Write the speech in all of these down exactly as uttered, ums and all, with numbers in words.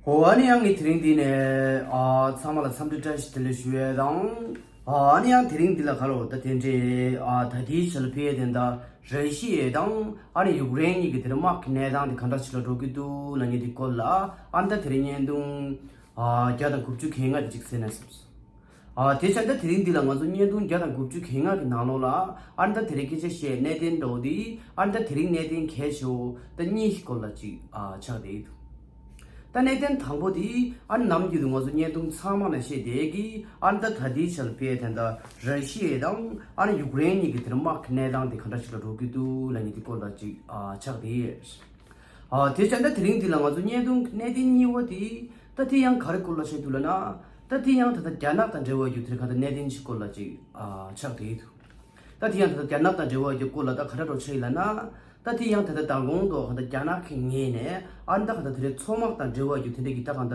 ཨོ་ཨ་ནི་ཡང་ངས་དེ་རིང་འདི་ནས་ཨ་ཚང་མ་ལ་འཚམས་འདྲི་བཀྲ་ཤིས་བདེ་ལེགས་ཞུ་ཡས་དང་། ཨ་ཨ་ནི་ཡང་དེ་རིང་འདི་ལ་ག་ལོ་ད་དེ་འདྲའི་ཨ་ད་ལྟའི་ཆ་ལ་ཕེ་དེ་འདྲ་ར་ཤི་ཡ་དང་ཨ་ནི་ཡུཀ་རེན་གཉིས་ཀྱི་དེ་རིང་དམག་གི་གནས་སྟངས་དེ་ག་འདྲ་ཞིག་ལ་འགྲོ་གི་འདུག་ལབ་མཁན་དེ་སྐོར་ལ་ཨ་ནི་ད་དེ་རིང་བརྙན་ཐུང་ཨ་བརྒྱ་དང་དགུ་བཅུ་གྱ་ལྔ་དེ་ཅིག་གསན་ན་བསམས་སོང་། ཨ་དེ་བྱས་ད་དེ་རིང་འདི་ལ་ང་ཚོ་བརྙན་ཐུང་བརྒྱ་དང་དགུ་བཅུ་གྱ་ལྔ་གི་ནང་ལོགས་ལ་ཨ་ནི་ད་དེ་རིང་སྐད་ཆ་བཤད་གནད་དོན་འདྲ་བོ་དེ་ཨ་ནི་ད་དེ་རིང་གནད་དོན་གལ་ཆེ་བོ་ད་གཉིས་ཀྱི་སྐོར་ལ་ཅིག་ཨ་ཆགས་བསྡད་ཡོད་འདུག་ད་གནད་དོན་དང་པོ་དེ་ཨ་ནི་ནམ་རྒྱུན་དུ་ང་ཚོ་བརྙན་ཐུང་ཚང་མ་ནང་བཤད་བསྡད་ཀྱི་ཨ་ནི་ད་ད་ལྟའི་ཆར་ཕེ་དེ་འདྲ་ར་ཤི་ཡ་དང་ཨ་ནི་ཡུཀ་རེན་གཉིས་ཀྱི་དེར་དམག་གི་གནས་སྟངས་དེ་ག་འདྲ་ཞིག་ལ་འགྲོ་གི་འདུག་ལབ་མཁན་དེ་སྐོར་ལ་ཅིག་ཨ་ཆགས་བསྡད་ཡོད། ཨ་དེ་བྱས་ད་དེ་རིང་འདི་ལ་ང་ཚོ་བརྙན་ཐུང་གི་གནད་དོན་གཉིས་པ་དེ་ད་དེ་ཡང་ག་རེ་སྐོར་ལ་བཤད་འདུག་ལབ་ན། ད་དེ་ཡང་ད་ལྟ་རྒྱ་ནག་དང་འབྲེལ་བ་ཡོད་དེ་ག་ད་གནད་དོན་ཞིག་སྐོར་ལ་ཅིག་ཨ་ཆགས་བསྡད་འདུག་ད་དེ་ཡང་ད་ལྟ་རྒྱ་ནག་དང་འབྲེལ་བ་ཡོད་སྐོར་ལ་ད་ག་རེ་འགྲོ་ཆེ་ཡིན་ལབ་ན། ད་དེ་ཡང་ད་ལྟ་མདང་དགོང་དུ་ད་ལྟ་རྒྱ་ནག་གི་ངོས་ནས་ཨ་ནི་ད་ག་ད་དེ་རིང་མཚོ་དམག་དང་འབྲེལ་བ་ཡོད་དེ་འདྲ་གི་ད་ག་ད་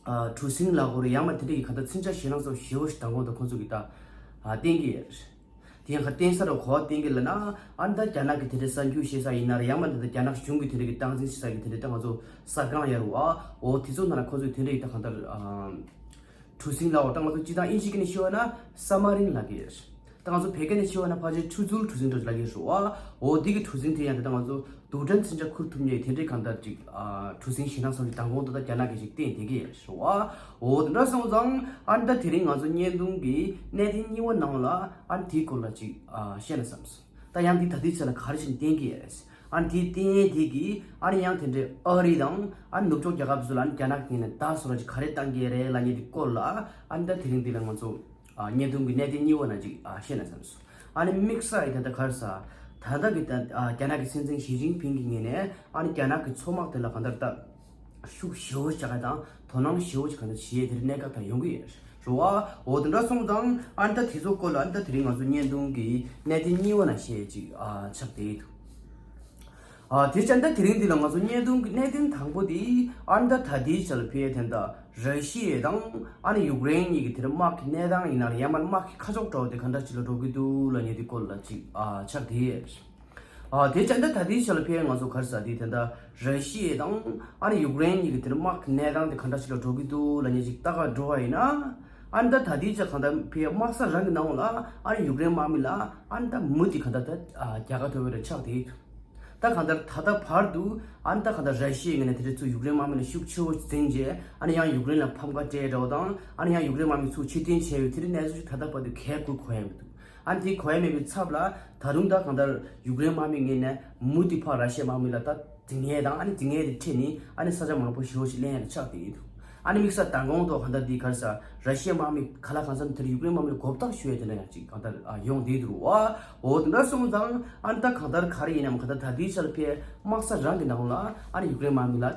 ཨ་གྲུ་གཟིངས་ལ་གོ་རེ་ཡང་མ་དེ་འདྲ་གི་ག་ད་མཚོན་ཆ་ཞེད་སྣང་ཚོ་ཞེ་པོ་ཞིག་མདང་དགོང་དུ་ཁོང་ཚོ་གི་ད་ཨ་བསྟན་གི་ཡོད། དེ་ཡང་ཁ་བསྟན་ས་རུ་གོ་བ་བསྟན་གི་ལབ་ན། ཨ་ནི་ད་རྒྱ་ནག་གི་དེ་འདྲའི་གསར་འགྱུར་བཤད་ས་ཡིན་ན་རེད། ཡང་མ་ད་ལྟ་རྒྱ་ནག་གཞུང་གི་དེ་འདྲ་གི་སྟངས་འཛིན་བྱེད་ས་གི་དེ་འདྲ་ད་ང་ཚོ་གསར་ཁང་ཡར་བ་འོ་དེ་ཚོ་ནང་ལ་ཁོ་ཚོས་དེ་འདྲ་ཡི་ད་གང་ལྟར་ཨ་གྲུ་གཟིངས་ལ་འོ་ད་ང་ཚོ་སྤྱི་བཏང་ཨིན་ཇི་སྐད་ནས་ཤོད་ན་སབ་མ་རིན་ལབ་གི་ཡོད། ད་ང་ཚོ་བོད་སྐད་ནས་ཤོད་ན་ཕལ་ཆེར་ཆུ་ཚུར་གྲུ་གཟིངས་འདྲ་ལབ་གི་ཡོད་རེད་བ། འོ་དེ་གི་གྲུ་གཟིངས་དེ་ཡང་དེ་ད་ང་ཚོ་རྡུལ་ཕྲན་མཚོན་ཆ་ཁུར་ཐུབ་མཁན་དེ་འདྲའི་གང་ལྟར་ཅིག་ཨ་གྲུ་གཟིངས་ཞེད་སྣང་ཚོ་ཞིག་མདང་དགོང་དུ་ད་རྒྱ་ནག་གི་ཞིག་བསྟན་བསྡད་ཀྱི་ཡོད་རེད་བ། འོ་དེ་འདྲ་སོང་ཙང་ཨ་ནི་ད་དེ་རིང་ང་ཚོ་བརྙན་ཐུང་གི་གནད་དོན་གཉིས་པ་ནང་ལ་ཨ་ནི་དེའི་སྐོར་ལ་ཅིག་ཨ་བཤད་ན་བསམས་སོང་། ད་ཡང་འདི་ད་ལྟའི་ཆ་ལ་ག་རེ་བྱས་ནས་བསྟན་གྱི་ཡོད། ཨ་ནི་དེའི་བསྟན་ཡས་དེ་གིས་ཨ་ནི་ཡང་དེ་འདྲའི་ཨ་རི་དང་ཨ་ནི་ནུབ་ཕྱོགས་རྒྱལ་ཁབ་ཚོ་ལ་ཨ་ནི་རྒྱ་ནག་གི་ངོས་ནས་བརྡ་བཟོ་འདྲ་ཅིག་ག་རེ་བཏང་གི་རེད་ལབ་མཁན་དེའི་སྐོར་ལ་ཨ་ནི་ད་དེ་རིང་འདི་ལ་ང་ཚོ་ཨ་བརྙན་ཐུང་གི་གནད་དོན་གཉིས་པ་ནང་ཅིག་ཨ་བཤད་ན་བསམས་སོང་། ཨ་ནི་དམིགས་བསལ་ཡིན་ད་ལྟ་ག་རེ་ཟ། ད་ལྟ་གི་ད་ཨ་རྒྱ་ནག་གི་སྲིད་འཛིན་ཞི་ཅིན་ཕིང་གི་ངོས་ནས་ཨ་ནི་རྒྱ་ནག་གི་མཚོ་དམག་དེ་ལ་གང་ལྟར་ད་ཤུགས་ཞེ་པོ་ཅིག་ག་དང་དོ་སྣང་ཞེ་པོ་ཅིག་ག་ད་བྱེད་ཡས་དེ་རིང་གནད་འགག་ད་ཡོང་གི་ཡོད་རེད་བ། འོ་དེ་འདྲ་སོང་ཙང་ཨ་ནི་ད་དེ་ཚོ་སྐོར་ལ་ཨ་ནི་ད་དེ་རིང་ང་ཚོ་བརྙན་ཐུང་གི་གནད་དོན་གཉིས་པ་ནང་བཤད་ཅིག་ཨ་ཆགས་བསྡད་འདུག་ཨ་དེ་བྱས་ད་དེ་རིང་འདི་ལ་ང་ཚོ་བརྙན་ཐུང་གི་གནད་དོན་དང་པོ་དེ་ཨ་ནི་ད་ད་ལྟའི་ཆ་ལ་ཕེ་དེ་འདྲ་ར་ཤི་ཡ་དང་ཨ་ནི་ཡུཀ་རེན་གཉིས་ཀྱི་དེ་རིང་དམག་གི་གནས་སྟངས་ཡིན་ན་རེད། ཡང་མིན་དམག་གི་ཁ་ཕྱོགས་འདྲ་བོ་དེ་ག་འདྲ་ཅིག་ལ་འགྲོ་གི་འདུག་ལབ་མཁན་དེ་སྐོར་ལ་ཅིག་ཨ་ཆགས་བསྡད་ཡོད། ཨ་དེ་བྱས་ད་ད་ལྟའི་ཆ་ལ་ཕེ་ང་ཚོ་ག་རེ་ཟ་དེ་དེ་འདྲ་ར་ཤི་ཡ་དང་ཨ་ནི་ཡུཀ་རེན་གཉིས་ཀྱི་དེ་རིང་དམག་གི་གནས་སྟངས་དེ་ག་འདྲ་ཅིག་ལ་འགྲོ་གི་འདུག་ལབ་མཁན་ཅིག་ལྟ་ག་འགྲོ་བ་ཡིན་ན། ཨ་ནི་ད་ད་ལྟའི་ཆ་གང་ལྟར་ཕེ་དམག་ས་རང་གི་ནང་ལ་ཨ་ནི་ཡུཀ་རེན་དམག་མི་ལ་ཨ་ནི་ད་མུ་མཐུད་གང་ལྟར་ད་རྒྱལ་ཁ་ཐོབ་ཡོད་རེད་ཆགས་བསྡད་འདུག་ད་གང་ལྟར་ད་ལྟ་བར་དུ་ཨ་ནི་ད་གང་ལྟར་ར་ཤི་ཡའི་ངོས་ནས་དེ་འདྲ་ཚུར་ཡུཀ་རེན་དམག་མི་ལ་ཤུགས་ཆེ་བོ་འཛིན་རྗེས་ཨ་ནི་ཡང་ཡུཀ་རེན་ལ་ཕམ་ཁ་སྤྲད་འདྲ་བོ་དང་ཨ་ནི་ཡང་ཡུཀ་རེན་དམག་མི་ཚུར་ཕྱིར་འཐེན་བྱས་ཡོད་དེ་འདྲའི་གནས་ཚུལ་ཞིག་ད་ལྟ་བར་དུ་ག་གེ་གོ་ཡ་མི་འདུག་ཨ་ནི་དེ་གོ་ཡ་མེད་པའི་ཚབ་ལ་ད་རུང་ད་གང་ལྟར་ཡུཀ་རེན་དམག་མི་ངོས་ནས་མུ་མཐུད་ཕར་ར་ཤི་ཡའི་དམག་མི་ལ་ད་རྫིག་ངན་དང་ཨ་ནི་རྫིག་ངན་དེ་ཁྲིད་ནས་ཨ་ནི་ས་ཆ་མང་པོ་ཞེ་པོ་ཞིག་ལེན་ཡ་དེ་ཆགས་བསྡད་ཡོད་འདུག་ཨ་ནི་དམིགས་བསལ་མདང་དགོང་དུ་གང་ལྟར་འདི་ག་རེ་ཟ་ར་ཤི་ཡའི་དམག་མི་ག་ལ་གང་འཚམ་དེར་ཡུཀ་རེན་དམག་མི་ལ་མགོ་བཏགས་ཞུ་ཡ་དེ་འདྲ་ཡང་ཅིག་གང་ལྟར་ཨ་ཡོང་བསྡད་འདུག་བ། འོ་དེ་འདྲ་སོང་ཙང་ཨ་ནི་ད་གང་ལྟར་ག་རེ་ཡིན་ནའང་གང་ལྟར་ད་ལྟའི་ཆར་ཕེ་དམག་ས་རང་གི་ནང་ལ་ཨ་ནི་ཡུཀ་རེན་དམག་མི་ལ་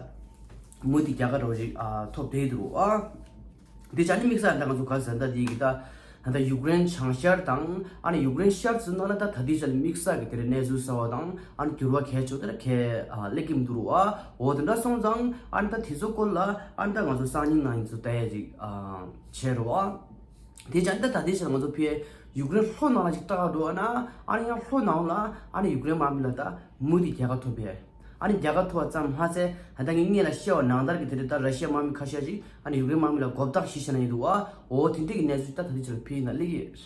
མུ་མཐུད་རྒྱལ་ཁ་འདྲ་བོ་ཞིག་ཨ་ཐོབ་བསྡད་འདུག་བ། འདི་ཅག་ནི་དམིགས་བསལ་ད་ང་ཚོ་ག་རེ་ཟ་ད་འདི་གི་ད་ད་ལྟ་ཡུཀ་རེན་བྱང་ཤར་དང་ཨ་ནི་ཡུཀ་རེན་ཤར་ཚོའི་ནང་ལ་ད་ད་ལྟའི་ཆར་དམིགས་བསལ་གྱི་དེ་རིང་གནས་ཚུལ་གསར་བ་དང་ཨ་ནི་འགྱུར་བ་གལ་ཆེ་དེ་ལ་གལ་ཨ་སླེབས་ཀྱི་མི་འདུག་རུ་བ། འོ་དེ་འདྲ་སོང་ཙང་ཨ་ནི་ད་དེ་ཚོ་སྐོར་ལ་ཨ་ནི་ད་ང་ཚོ་སང་ཉིན་གནངས་ཉིན་ཚོ་ལྟ་ཡ་ཅིག་ཨ་བྱས་རུ་བ། དེ་ཅག་ནི་ད་ད་ལྟའི་ཆར་ང་ཚོ་ཕི་ཡུཀ་རེན་ལྷོ་ནང་ལ་ཅིག་ལྟ་ག་འགྲོ་བ་ན་ཨ་ནི་ཡང་ལྷོ་ནང་ལ་ཨ་ནི་ཡུཀ་རེན་དམག་མི་ལ་ད་མུ་མཐུད་རྒྱལ་ཁ་ཐོབ་པས། ཨ་ནི་རྒྱལ་ཁ་ཐོབ་པ་ཙམ་མ་ཟད་ད་ལྟ་ངས་སྔོན་ལ་བཤད་པ་ནང་ལྟར་གྱི་དེ་འདྲ་ད་ར་ཤི་ཡ་དམག་མི་ཁ་ཤས་ཤིག་ཨ་ནི་ཡུཀ་རེན་དམག་མི་ལ་མགོ་བཏགས་ཤིག་བྱས་ན་ཡིན་འདུག་བ། འོ་དེ་འདྲའི་གི་གནས་ཚུལ་ད་ད་ལྟའི་ཆར་ཕི་ཡུལ་ན་སླེབས་ཀྱི་ཡོད།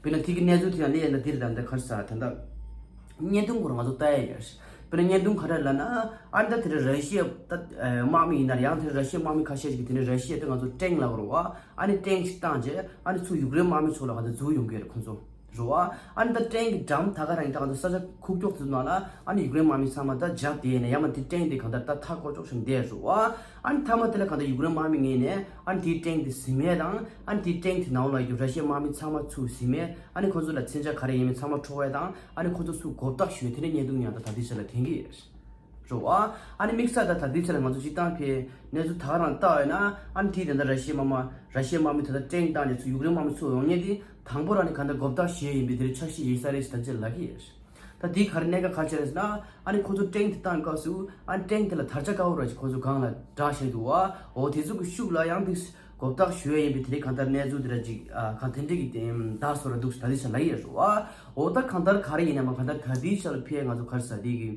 དཔེར་ན་དེ་གི་གནས་ཚུལ་དེ་ཡང་སླེབས་ཡོད་ན་འདིར་ད་ལྟ་ག་རེ་ཟ་ད་ལྟ་བརྙན་ཐུང་སྐོར་ང་ཚོ་ལྟ་ཡ་ཡོད། དཔེར་ན་བརྙན་ཐུང་ག་རེ་ལབ་ན་ཨ་ནི་ད་དེ་འདྲ་ར་ཤི་ཡ་ད་དམག་མི་ཡིན་ན་ཡང་དེ་ར་ཤི་ཡ་དམག་མི་ཁ་ཤས་ཤིག་གིས་དེ་འདྲ་ར་ཤི་ཡ་ད་ང་ཚོ་ཊེང་ལབ་དགོས་རེད་བ། ཨ་ནི་ཊེང་ཞིག་བཏང་རྗེས་ཨ་ནི་ཚུར་ཡུཀ་རེན་དམག་མི་ཚོ་ལ་ག་ཚོད་འཛུལ་ཡོང་གི་རེད་ཁོང་ཚོ། རེད་བ། ཨ་ནི་ད་ཊེང་གི་འགྲམ་ད་ག་རང་ཡིན་ད་ག་ཚོད་ས་ཆ་ཁུག་ཀྱོག་ཚོའི་ནང་ལ་ཨ་ནི་ཡུཀ་རེན་དམག་མི་ཚང་མ་ད་འཇབ་བསྡད་ནས་ཡང་མ་དེ་ཊེང་དེ་གང་ལྟར་ད་མཐའ་སྐོར་ཅོག་བཞིན་བསྡད་རེད་བ། ཨ་ནི་མཐའ་མ་དེ་ལ་གང་ལྟར་ཡུཀ་རེན་དམག་མི་ངོས་ནས་ཨ་ནི་དེའི་ཊེང་དེ་ཟིན་མེད་དང་ཨ་ནི་དེའི་ཊེང་དེ་ནང་ལ་ཡོད་ར་ཤི་ཡའི་དམག་མི་ཚང་མ་ཚུར་ཟིན་མེད་ཨ་ནི་ཁོ་ཚོ་ལ་མཚོན་ཆ་ག་རེ་ཡིན་མིན་ཚང་མ་འཕྲོག་ཡས་དང་ཨ་ནི་ཁོ་ཚོ་ཚུར་མགོ་བཏགས་ཞུས་དེ་འདྲའི་བརྙན་ཐུང་ཡང་ད་ད་ལྟའི་ཆ་ལ་ཐོན་གྱི་ཡོད། རེད་བ། ཨ་ནི་དམིགས་བསལ་ད་ད་ལྟའི་ཆ་ལ་ང་ཚོ་སྤྱིར་བཏང་གི་གནས་ཚུལ་ད་ག་རང་ལྟ་བས་ན་ཨ་ནི་དེའི་ད་ལྟ་ར་ཤི་ཡའི་དམག་མ་ར་ཤི་ཡའི་དམག་མི་ད་ལྟ་ཊེང་བཏང་ནས་ཚུར་ཡུཀ་རེན་དམག་མི་ཚུར་ཡོང་མཁན་དེ་དང་པོ་རང་ནས་གང་ལྟར་མགོ་བཏགས་ཞུས་ཡིན་པའི་དེ་རིང་འཆར་གཞི་ཡིན་ས་རེད་ཟེར་ད་ཅི་ལབ་ཀྱི་ཡོད། ད་དེའི་ག་རེ་གནད་འགག་ག་རེ་ཆགས་རེད་ཟེར་ན་ཨ་ནི་ཁོ་ཚོ་ཊེང་དེ་བཏང་སྐབས་སུ་ཨ་ནི་ཊེང་དེ་ལ་དར་ཆ་དཀར་པོ་ར་ཅིག་ཁོ་ཚོ་སྒང་ལ་བསྒྲགས་བཞག་འདུག་བ། འོ་དེ་ཚོ་གི་ཤུགས་ལ་ཡང་དེ་མགོ་བཏགས་ཞུ་ཡ་ཡིན་པའི་དེ་རིང་གང་ལྟར་གནས་ཚུལ་དེ་ར་ཅིག་ཨ་གང་དེ་འདྲ་གི་དེ་བརྡ་བཟོ་ར་འདུག་ད་ལྟའི་ཆ་ལ་ཡོད་རེད་བ། འོ་ད་གང་ལྟར་ག་རེ་ཡིན་ན་མ་གང་ལྟར་ད་ལྟའི་ཆ་ལ་ཕི་ཡ་ང་ཚོ་ག་རེ་ཟ་དེ་གི་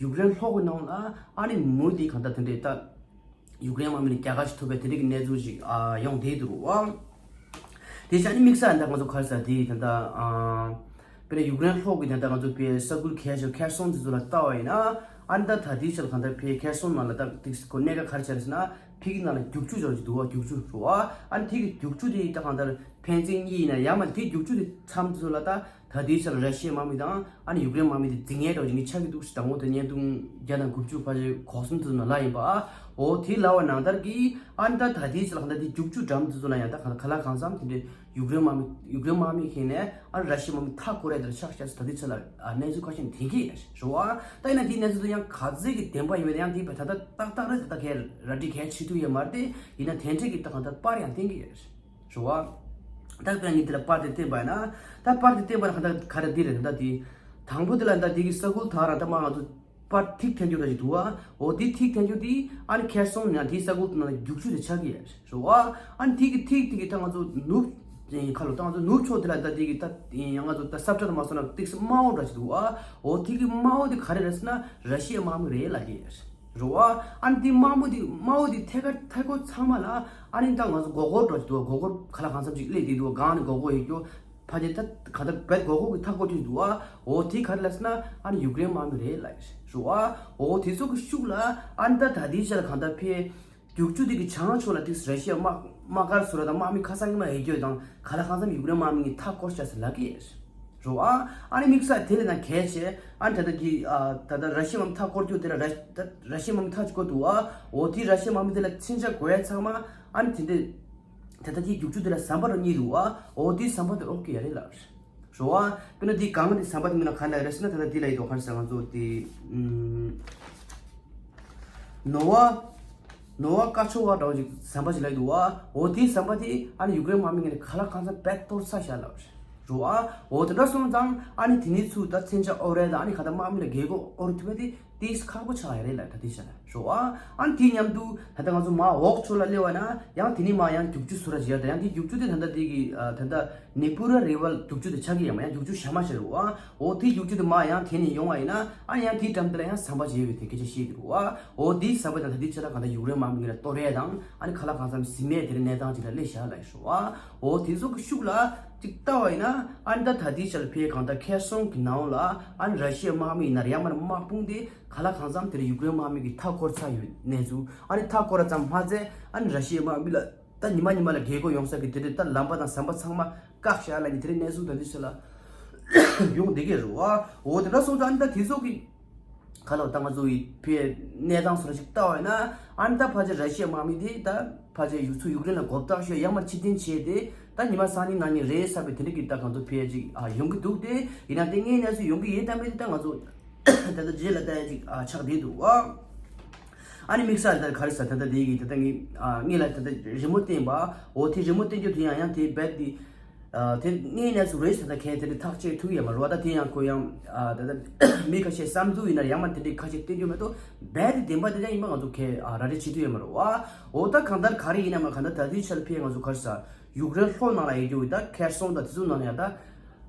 ཡུཀ་རེན་ལྷོ་གི་ནང་ལ་ཨ་ནི་མུ་མཐུད་གང་ལྟར་དེ་འདྲའི་ད། ཡུཀ་རེན་དམག་མི་ལ་རྒྱལ་ཁ་ཞིག་ཐོབ་པའི་དེ་འདྲ་གི་གནས་ཚུལ་ཞིག་ཨ་ཡོང་བསྡད་འདུག་རོ། དེ་བཞིན་ཨ་ནི་དམིགས་བསལ་ད་ང་ཚོ་ག་རེ་ཟེར་དེ་ད་ལྟ་ཨ་དཔེར་ན་ཡུཀ་རེན་ལྷོ་གི་ད་ལྟ་ང་ཚོ་དཔེ་ས་ཁུལ་གལ་ཆེ་ཁེར་སོང་དེ་ཚོ་ལ་ལྟ་བ་ཡིན་ན་ཨ་ནི་ད་ད་ལྟའི་ཆར་གང་ལྟར་དཔེ་ཁེར་སོང་ནང་ལ་ད་ཏིག་ཁོ་གནད་འགག་ག་རེ་ཆགས་རེད་ཟེར་ན་ཕ་གི་ནང་ལ་རྒྱུག་ཆུ་ཆགས་ཀྱི་འདུག་བ། རྒྱུག་ཆུ་རོ། ཨ་ནི་དེ་གི་རྒྱུག་ཆུ་དེ་ད་གང་ལྟར་ཕན་ཚུན་གཉིས་ཡིན་ན་ཡང་མ་དེ་རྒྱུག་ཆུ་དེ་མཚམས་དེ་ཚོ་ལ་ད། ད་ལྟའི་ཆར་ར་ཤི་ཡའི་དམག་མི་དང་ཨ་ནི་ཡུཀ་རེན་དམག་མི་དེ་འཛིང་ཡས་འདྲ་བོ་ཅིག་ནི་ཆགས་ཀྱི་འདུག་ཟེར། དང་པོ་དེ་བརྙན་ཐུང་བརྒྱ་དང་དགུ་བཅུ་ཕལ་ཆེར་གོ་གསུམ་ཙམ་ནང་ལ་ཡིན་པ། འོ་དེ་ལབ་པ་ནང་ལྟར་གྱི་ཨ་ནི་ད་ད་ལྟའི་ཆར་ལ་ད་ལྟའི་རྒྱུག་ཆུ་འགྲམ་དེ་ཚོ་ལ་ཡང་ད་ག་ལ་གང་འཚམ་དེ་འདྲའི་ཡུཀ་རེན་དམག་མི་ཡུཀ་རེན་དམག་མི་ཁེངས་ནས་ཨ་ནི་ར་ཤི་ཡའི་དམག་མི་མཐའ་སྐོར་ཡས་དེ་ཆགས་ཤག་ཟེར། ད་ལྟའི་ཆར་ལ་ཨ་གནས་ཚུལ་ཁ་ཤས་ཐོན་གྱི་ཡོད་རེད་བ། ད་ཡིན་ན་དེའི་གནས་ཚུལ་དེ་ཡང་ག་ཚོད་ཀྱི་བདེན་པ་ཡིན་པ་དེ་ཡང་དེ་ད་ད་ཏག་ཏག་རེད། ད་ད་གས་ར་སྤྲོད་གས་བྱེད་ཐུབ་ཡོད་མ་རེད་དེ། ཡིན་ན་དེ་འདྲས་ཀྱི་ད་གང་ལྟར་པར་ཡང་བསྟན་གྱི་ཡོད་རེད། རེད་བ། ད་དཔེར་ན་ངས་འདི་ལ་པར་དེ་བསྟན་པ་ཡིན་ན། ད་པར་དེ་བསྟན་པ་ན་ག་འདྲ་ག་རེ་འདི་རེད། ད་འདི་དང་པོ་དེ་ལ་ད་འདི་གི་ས་ཁུལ་དག་རང་ད་མ་ང་ཚོ་པར་ཐིག་འཐེན་རྒྱུ་འདྲ་ཞིག་འདུག་བ། འོ་འདི་ཐིག་འཐེན་རྒྱུ་དེ་ཨ་ནི་ཁེར་སོང་ནས་འདི་ས་ཁུལ་དེ་ནང་ལ་རྒྱུག་ཆུ་དེ་ཆགས་ཀྱི་ཡོད་རེད་བ། ཨ་ནི་ཐིག་གི་ཐིག་ཐིག་གི་ད་ང་ཚོ་ནུབ་ཁ་ལོ་ད་ང་ཚོ་ནུབ་ཕྱོགས་དེ་ལ་ད་འདི་གི་ད་ང་ཚོ་ད་ས་ཁྲ་དུ་མ་སོང་ན་ཏིག་སེ་དམར་པོ་འདྲ་ཞིག་འདུག་བ། འོ་ཐིག་གི་དམར་པོ་དེ་ག་རེ་རེད་ཟེར་ན་ར་ཤི་ཡའི་དམག་མི་རེད་ལབ་ཀྱི་ཡོད་རེད། རེད་བ། ཨ་ནི་དེ་དམར་པོ་དེ་དམར་པོ་དེ་ཐད་ཀར་ཐད་ཀོ་ཚང་མ་ལ་ཨ་ནི་ད་ང་ཚོ་སྒོར་སྒོར་འགྲོ་གི་འདུག་སྒོར་སྒོར་ཁ་ལག་གང་འཚམ་ཅིག་སླེབས་བསྡད་འདུག་གང་ནས་སྒོར་སྒོར་ཡོད་རྒྱུ་ཕ་དེ་ད་ག་ད་བད་སྒོར་སྒོར་གི་མཐའ་སྐོར་གྱི་འདུག་བ། འོ་དེ་ག་རེ་ལབ་ཟེར་ན་ཨ་ནི་ཡུཀ་རེན་དམག་མི་རེད་ལབ་རེད་བ། འོ་དེ་ཚོ་གི་ཤུགས་ལ་ཨ་ནི་ད་ད་དེའི་ཆ་ལ་གང་ལྟར་ཕེ་རྒྱུག་ཆུ་དེ་གི་བྱང་ཕྱོགས་ལ་ཏིག་སེ་ར་ཤི་ཡ་དམག་དམག་སྒར་ཚོ་ར་དང་དམག་མི་ཁ་སང་གི་མ་ཡོད་རྒྱུ་དང་ག་ལ་གང་འཚམ་ཡུཀ་རེན་དམག་མི་གི་མཐའ་སྐོར་བྱས་ཟེར་ལབ་ཀྱི་རེད། རོ་ཨ། ཨ་ནི་དམིགས་བསལ་དེ་ལས་ན་གལ་ཆེ། ཨ་ནི་ད་ལྟ་གི་ཨ་ད་ལྟ་ར་ཤི་ཡའི་དམག་མི་མཐའ་སྐོར་རྒྱུ་དེ་ལ་ར་ད་ར་ཤི་ཡའི་དམག་མི་མཐའ་གཅིག་སྐོར་འདུག་བ། འོ་དེ་ར་ཤི་ཡའི་དམག་མི་དེ་ལ་མཚོན་ཆ་དགོས་ཡ་ཚང་མ་ཨ་ནི་དེ་འདྲས། ད་ལྟ་གི་རྒྱུག་ཆུ་དེ་ལ་ཟམ་པ་རུ་གཉིས་འདུག་བ། འོ་དེ་ཟམ་པ་དེ་ཨོ་ཀེ་ཡ་རེད་ལབ། རོ་ཨ། དཔེར་ན་དེ་གང་གི་ཟམ་པ་དེ་མིན་ན་ག་ལ་རེད་ཟེར་ན་ད་ལྟ་དེ་ལ་ཡི་དོ་ག་རེ་ཟེར་ང་ཚོ་དེ་ཨུམ། ནོ་ཝ། ནོ་ཝ་ཀ་ཆོ་ཝ་འདྲ་བོ་ཅིག་ཟམ་པ་ཅིག་ལ་ཡོད་འདུག་བ། འོ་དེའི་ཟམ་པ་དེ་ཨ་ནི་ཡུཀ་རེན་དམག་མི་ངོས་ནས་ག་ལ་གང་འཚམ་བད་གཏོར་ཚར་བཞག་ལབ་རེད་བ། འོ་དེ་འདྲ་སོང་ཙང་ཨ་ནི་དེ་ནས་ཚུར་ད་མཚོན་ཆ་ཨོ་རེད་ད་ཨ་ནི་ག་ད་དམག་མི་ལ་རྒྱལ་སྒོ་ཨོ་རེད་ཐུབ་པ་དེ་དེས་ཁག་པོ་ཆགས་ཡ་རེད་ལབ་ད་དེ་བྱས་ན་རེད་བ། ཨ་ནི་དེའི་མཉམ་དུ་ད་ལྟ་ང་ཚོ་མ་འོག་ཕྱོགས་ལ་སླེབས་པ་ན་ཡང་དེ་ནས་མ་ཡང་རྒྱུག་ཆུ་ཚུར་ར་བརྗེ་ཡ་ད་ཡང་དེ་རྒྱུག་ཆུ་དེ་ད་ལྟ་དེ་གི་ད་ལྟ་ནི་པུ་ར་རི་བར་རྒྱུག་ཆུ་དེ་ཆགས་ཀྱི་ཡ་མ་ཡང་རྒྱུག་ཆུ་ཞག་མ་ཆགས་རེད་བ། འོ་དེའི་རྒྱུག་ཆུ་དེ་མ་ཡང་དེ་ནས་ཡོང་བ་ཡིན་ན། ཨ་ཡང་དེའི་འགྲམ་དེ་ལ་ཡང་ཟམ་པ་བྱས་ཡོད་དེ་སྐད་ཆ་བཤད་ཀྱི་རེད་བ། འོ་དེའི་ཟམ་པ་དང་ད་ལྟའི་ཆ་ལ་གང་ལྟར་ཡུཀ་རེན་དམག་མི་ངོས་ནས་གཏོར་ཡས་དང་ཨ་ནི་ཁ་ལག་གང་འཚམ་ཟིན་མེད་དེ་འདྲའི་གནས་སྟངས་ཅིག་ལ་སླེབས་བཞག་ལབ་ཡོད་རེད་བ། འོ་དེ་ཚོ་གི་ཤུགས་ལ་ཅིག་ལྟ་བ་ཡིན་ན་ཨ་ནི་ད་ད་ལྟའི་ཆ་ལ་ཕེ་གང་ལྟར་ཁེར་སོང་གི་ནང་ལ་ཨ་ནི་ར་ཤི་ཡའི་དམག་མི་ཡིན་ན་རེད་ཡང་མིན་ན་དམག་དཔུང་དེ་ག་ལ་གང་འཚམ་དེ་འདྲ་ཡུཀ་རེན་དམག་མི་གི་མཐའ་བསྐོར་ཚར་ཡོད་གནས་ཚུལ། ཨ་ནི་མཐའ་བསྐོར་ར་ཙམ་མ་ཚད་ཨ་ནི་ར་ཤི་ཡའི་དམག་མི་ལ་ད་ཉི་མ་ཉི་མ་ལ་རྒྱལ་སྒོ་ཡོང་ས་གི་དེ་འདྲའི་ད་ལམ་པ་དང་ཟམ་པ་ཚང་མ་བཀག་བཞག་ལབ་ནི་དེ་འདྲའི་གནས་ཚུལ་ད་འདི་ཚོ་ལ་ཡོང་བསྡད་ཀྱི་རེད་བ། འོ་དེ་འདྲ་སོང་ཙང་ཨ་ནི་ད་དེ་ཚོ་གི་ག་ལ་ད་ང་ཚོ་ཡི་ཕའི་གནས་སྟངས་སོགས་ལ་ཞིག་ལྟ་བ་ཡིན་ན། ཨ་ནི་ད་ཕལ་ཆེར་ར་ཤི་ཡའི་དམག་མི་དེ་ད་ཕལ་ཆེར་ཡུ་ཚུར་ཡུཀ་རེན་ལ་མགོ་བཏགས་ཤོག་ཡང་མར་ཕྱིར་འཐེན་བྱས་ཏེ་ད་ཉི་མ་སང་ཉིན་གནངས་ཉིན་རེད་བསམ་པའི་དེ་འདྲ་གི་ད་གང་ཚོད་ཕལ་ཆེར་ཨ་ཡོང་གི་འདུག་སྟེ། ཡིན་ན་དེ་སྔའི་གནས་ཚུལ་ཡོང་གི་ཡིན་དམ་མིན་དེ་ད་ང་ཚོ་ད་ལྟ་རྗེས་ལ་ལྟ་ཡ་ཅིག་ཨ་ཆགས་བསྡད་འདུག་བ། ཨ་ནི་དམིགས་བསལ་ད་ག་རེ་ཟེར་ད་ལྟ་དེ་གི་ད་ལྟ་ངས་ཨ་ངས་ལ་ད་ལྟ་རི་མོ་བསྟན་པ། འོ་དེ་རི་མོ་བསྟན་རྒྱུ་དེ་ཡང་ཡང་དེ་རྦད་དེ་ཨ་དེ་ངས་ནས་སུ་རེད་ཟེར་ད་ཁས་དེ་འདྲ་ཐག་བཅད་ཐུབ་ཡོད་མ་རེད་བ། ད་དེ་ཡང་ཁོ་ཡང་ཨ་ད་ལྟ་མི་ཁ་ཤས་བསམ་ཚུལ་ཡིན་ན་ཡང་མ་དེ་འདྲ་ཁ་ཤས་བསྟན་རྒྱུ་མེད་དོ། རྦད་དེ་བདེན་པ་དེ་ཡང་ཡིན་པ་ང་ཚོ་ཁས་ཨ་ར་རེ་བྱེད་ཐུབ་ཡོད་མ་རེད་བ། འོ་ད་གང་ལྟར་ག་རེ་ཡིན་ན་མ་གང་ལྟར་ད་དེའི་ཆར་ཕེ་ང་ཚོ་ག་རེ་ཟེར་ཡུཀ་རེན་ལྷོ་ནང་ལ་ཡོད་རྒྱུ་ད་ཁེར་སོང་ད་དེ་ཚོ་ནང་ལ་ཡང་ད་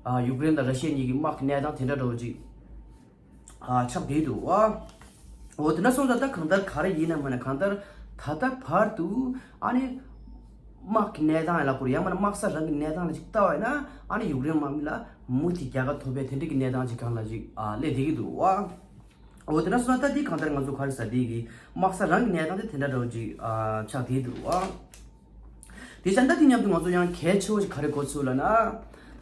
ཨ་ཡུཀ་རེན་དང་ར་ཤི་ཡ་གཉིས་ཀྱི་དམག་གི་གནས་སྟངས་དེ་འདྲ་འདྲ་བོ་ཅིག་ཨ་ཆགས་བསྡད་འདུག་བ། འོ་དེ་འདྲ་སོང་ཙང་ད་གང་ལྟར་ག་རེ་ཡིན་ན་མིན་ན་གང་ལྟར་ད་ལྟ་བར་དུ་ཨ་ནི་དམག་གི་གནས་སྟངས་ལ་ཁོར་ཡང་མིན་ན་དམག་ས་རང་གི་གནས་སྟངས་ལ་ཅིག་ལྟ་བ་ཡིན་ན་ཨ་ནི་ཡུཀ་རེན་དམག་མི་ལ་མུ་མཐུད་རྒྱལ་ཁ་ཐོབ་པའི་དེ་འདྲ་གི་གནས་སྟངས་ཅིག་སྒང་ལ་ཅིག་ཨ་སླེབས་བསྡད་ཀྱི་འདུག་བ། འོ་དེ་འདྲ་སོང་ཙང་ད་འདི་གང་ལྟར་ང་ཚོ་ག་རེ་ཟེར་འདི་གི་དམག་ས་རང་གི་གནས་སྟངས་དེ་དེ་འདྲ་འདྲ་བོ་ཅིག་ཨ་ཆགས་བསྡད་འདུག་བ། དེ་བཞིན་ད་དེ་མཉམ་དུ་ང་ཚོ་ཡང་གལ་ཆེ་བོ་ཞིག་ག་རེ་གོ་ཚུལ་ལ་ན།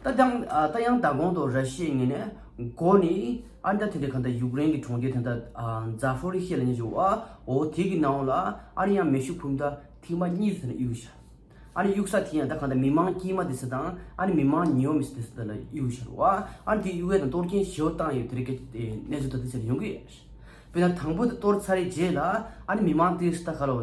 ད་ཡང་ཨ་ད་ཡང་མདང་དགོང་དུ་ར་ཤི་ཡའི་ངོས་ནས་འགོ་ནས་ཨ་ནི་ད་དེ་འདྲའི་གང་ལྟར་ཡུཀ་རེན་གྱི་གྲོང་ཁྱེར་དེ་འདྲ་ཨ་ཛ་ཕོ་རི་ཤི་ཡ་ལ་ཉེ་ཞུ་ཨ་འོ་དེ་གི་ནང་ལ་ཨ་ནི་ཡང་མེ་ཤུགས་འཕུར་མདའ་ཐེངས་མ་གཉིས་ཟེར་ནས་གཡུགས་ཤག་ཨ་ནི་གཡུགས་ས་དེ་ཡང་ད་གང་ལྟར་མི་མང་དཀྱུས་མ་དེ་ཚོ་དང་ཨ་ནི་མི་མང་ཉུང་མི་ཚོ་དེ་ཚོ་ལ་གཡུགས་ཤག་རེད་བ། ཨ་ནི་དེ་གཡུགས་ཡས་དང་གཏོར་སྐྱོན་ཞེ་པོ་བཏང་ཡོད་དེ་རིགས་ཀྱི་གནས་ཚུལ་ད་དེ་ཚོ་ཡོང་གི་ཡོད། དཔེར་ན་དང་པོ་དེ་གཏོར་ཚར་རེད་རྗེས་ལ་ཨ་ནི་མི་མང་ཏིས་ད་ག་ལོ་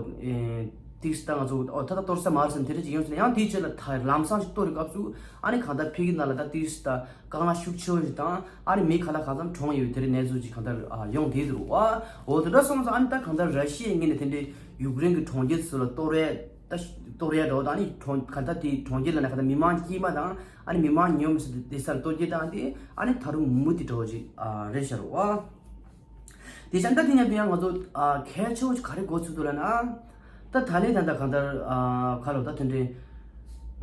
ཏིས་ད་ང་ཚོ་ཨོ་ད་ད་གཏོར་ས་མ་རེད་ཟེར་དེ་འདྲ་ཅིག་ཡོང་ཟེར་ན་ཡང་དེའི་རྗེས་ལ་ད་ལམ་སང་ཞིག་གཏོར་རེད་སྐབས་སུ་ཨ་ནི་གང་ལྟར་ཕ་གི་ནང་ལ་ད་ཏིས་ད་དཀའ་ངལ་ཤུགས་ཆེ་བོ་ཞིག་དང་ཨ་ནི་མི་ཁ་ལག་གང་འཚམ་གྲོངས་ཡོད་དེ་འདྲའི་གནས་ཚུལ་ཅིག་གང་ལྟར་ཡོང་བསྡད་འདུག་བ། འོ་དེ་འདྲ་སོང་ཙང་ཨ་ནི་ད་གང་ལྟར་ར་ཤི་ཡའི་ངོས་ནས་དེ་འདྲའི་ཡུཀ་རེན་གྱི་གྲོང་ཁྱེར་ཚོ་ལ་གཏོར་ཡས་ད་གཏོར་ཡས་འདྲ་བོ་དང་ཨ་ནི་གྲོང་གང་ལྟར་དེའི་གྲོང་ཁྱེར་ལ་ན་གང་ལྟར་མི་མང་དཀྱུས་མ་དང་ཨ་ནི་མི་མང་ཉུང་མི་ཚོ་དེ་སར་གཏོར་རྒྱུ་དང་དེ་ཨ་ནི་ད་རུང་མུ་མཐུད་འདྲ་བོ་ཅིག་རེད་ཤག་རེད་བ། དེ་བཞིན་ད་དེ་མཉམ་དུ་ཡང་ང་ཚོ་ཨ་གལ་ཆེ་བོ་ཞིག་ག་རེ་གོ་ཚུལ་འདུག་ལབ་ན། ད་ད་ལན་ད་ལྟ་གང་ལྟར་ཨ་ཁ་ལོ་ད་དེ་འདྲའི་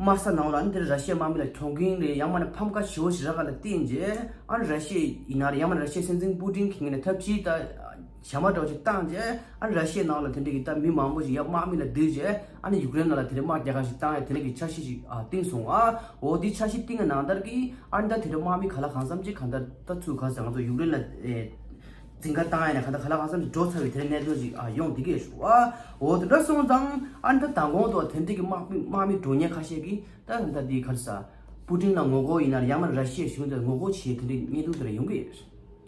དམག་ས་ནང་ལ་ཨ་ནི་དེར་ར་ཤི་ཡའི་དམག་མི་ལ་གྲོངས་མཁན་རེད། ཡང་མིན་ན་ཕམ་ཁ་ཞེ་པོ་ཞིག་རག་ག་ལ་བརྟེན་རྗེས་ཨ་ནི་ར་ཤི་ཡ་ཡིན་ན་རེད། ཡང་མིན་ན་ར་ཤི་ཡའི་སྲིད་འཛིན་པུ་ཏིན་གྱི་ངོས་ནས་ཐབས་ཇུས་ད་ཞན་པ་འདྲ་བོ་ཞིག་བཏང་རྗེས་ཨ་ནི་ར་ཤི་ཡའི་ནང་ལ་དེ་འདྲ་གི་ད་མི་མང་པོ་ཞིག་ཡར་དམག་མི་ལ་བསྡུས་རྗེས་ཨ་ནི་ཡུཀ་རེན་ནང་ལ་དེ་འདྲའི་དམག་རྒྱག་ག་ཞིག་བཏང་ཡ་དེ་འདྲ་གི་འཆར་གཞི་ཞིག་ཨ་བཏིང་སོང་ཨ། འོ་དེ་འཆར་གཞི་བཏིང་གི་ནང་ལྟར་གི་ཨ་ནི་ད་དེ་འདྲ་དམག་མི་ག་ལ་གང་འཚམ་ཅིག་གང་ལྟར་ད་ཚུར་ག་ས་ང་ཚོ་ཡུཀ་རེན་ལ་ཨེ། འཛིང་ག་བཏང་ཡ་ནས་ག་ད་ག་ལ་གང་འཚམ་ཞིག་འགྲོ་ཚར་བའི་དེ་གནད་དོན་ཞིག་ཨ་ཡོང་བསྡད་ཀྱི་ཡོད་རེད་བ། འོ་དེ་འདྲ་སོང་ཙང་ཨ་ནི་ད་མདང་དགོང་དུ་དེ་འདྲ་གི་དམག་མི་དམག་མི་འགྲོ་མཁན་ཁ་ཤས་ཀྱིས་ད་ད་འདི་ག་རེ་ཟ། པུ་ཏིན་ལ་ངོ་རྒོལ་ཡིན་ན་ཡང་ན་ར་ཤི་ཡའི་གཞུང་དེར་ངོ་རྒོལ་བྱེད་དེ་འདྲའི་བརྙན་ཐུང་དེ་འདྲ་ཡོང་གི་ཡོད་རེད་